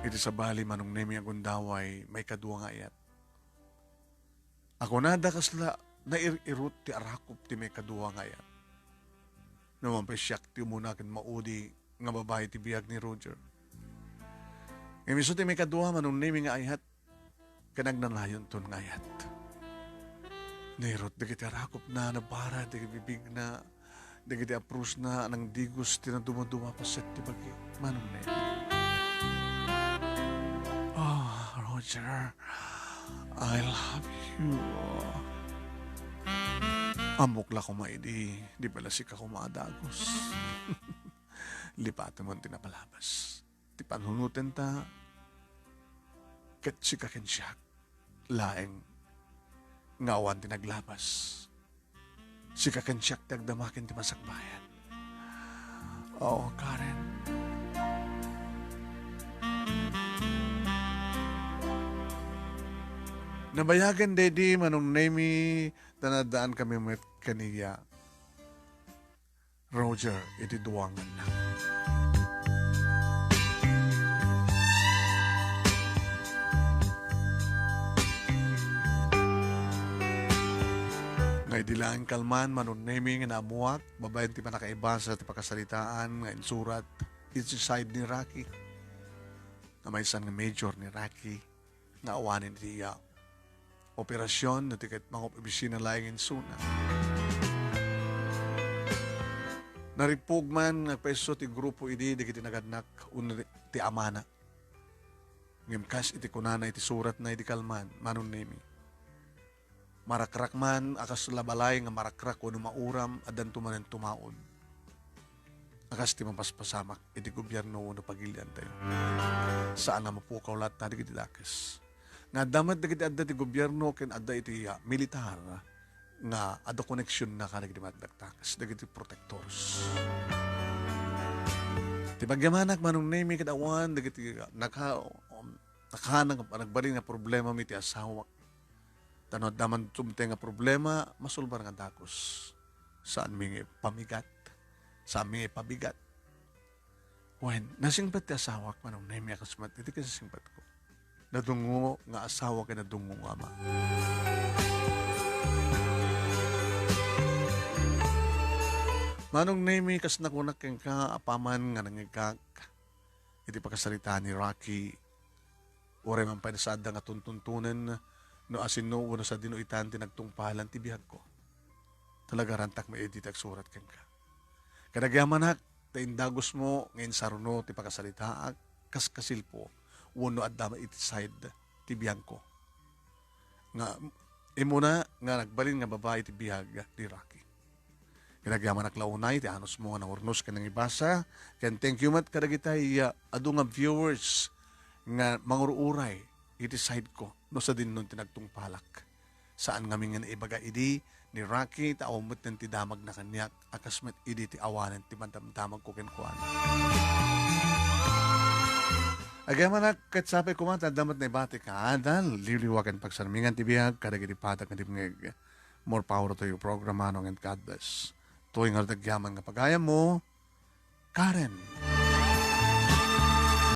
iti sabali, Manong Nemy, a gundaway, maikadua nga ayat. A kunada, kasla nair-irot ti arakop ti maikadua nga ayat. Naman pay siak ti umuna ken maudi nga babai ti biag ni Roger. Ngem isu ti maikadua, Manong Nemy, nga ayat, ken agnanayonton nga ayat. Nairot dagiti arakopna, nabara dagiti bibigna, dagiti aprusna, nangdigos ti nadumaduma paset ti bagi. Manong Nemy. Ah, Roger, I love you. Ammok la koma idi, di bala sika koma a dagus. Lipatem ti napalabas. Ti panunotenta, ket sika ken siak laeng nga awan ti naglabas. Sika ken siak ti agdama ken ti masakbayan. Oo, Karen. Nabayagen daydi, Manong Nemy, ta naaddaankamin met kaniya. Roger, iti duanganna. Nga idi laeng kalman, Manong Nemy, nga naammuak, babaen ti pannakaibasa ti pakasaritaan nga insurat iti side ni Rocky, nga maysan nga major ni Rocky, nga awanen iti iya operasyon, no ti ket mangob-obisina laeng insuna. Narippug man nga agpaiso ti grupo idi dagiti nagannak wenno ti amana. Ngem kas iti kunana iti suratna idi kalman, Manong Nemy, marakrak man a kasla balay nga marakrak wenno mauram, addanto manen tumaud. A kas ti mapaspasamak iti gobierno wenno pagiliantayo. Saan a mapukaw latta dagiti dakes. Nga adda met dagiti adda ti gobierno ken adda iti, ah, militar nga adda koneksionna kadagiti madagdakes, dagiti protectors. Ti pagyamanak, Manong Nemy, ket awan dagiti naka-, um, naka-, nag-, nagbalin nga problema mi ti asawak. Ta no adda man dumteng nga problema, masulbar nga dagus. Saanmi nga ipamigat. Saanmi nga ipabigat. Wen, nasingpet ti asawak, Manong Nemy, a kas met iti kinasingpetko. Nadungngo nga asawa ken nadungngo nga ama. Manong Nemy, kas nakunak kenka, apaman nga nangikak iti pakasaritaan ni Rocky, uray man pay nasaadda nga tuntuntunen no asino wenno sadino itan ti nagtungpalan ti biagko. Talaga rantak met idi ti agsurat kenka. Ket agyamanak ta indagusmo nga insaruno ti pakasaritaak kas kasilpo wenno adda met iti side ti biagko. Nga immuna nga nagbalin nga babai ti biag ni Rocky. Ket agyamanak la unay ti anusmo nga nangurnos ken nangibasa, ken thank you met kadagitay, ah, adu nga viewers nga mangur-uray iti side ko no sadinnon ti nagtungpalak. Saan ngamin nga naibaga idi ni Rocky ta awan met ti damagna kaniak a kas met idi ti awanen ti madamdamagko kenkuana. Agyamanak, ket sapay koma ta adda met naibatik nga adal, liwliwa ken pagsarmingan ti biag kadagiti padak nga dimngeg. More power to you, programa, no, and God bless. Toy nga agyaman nga pagayammo, Karen.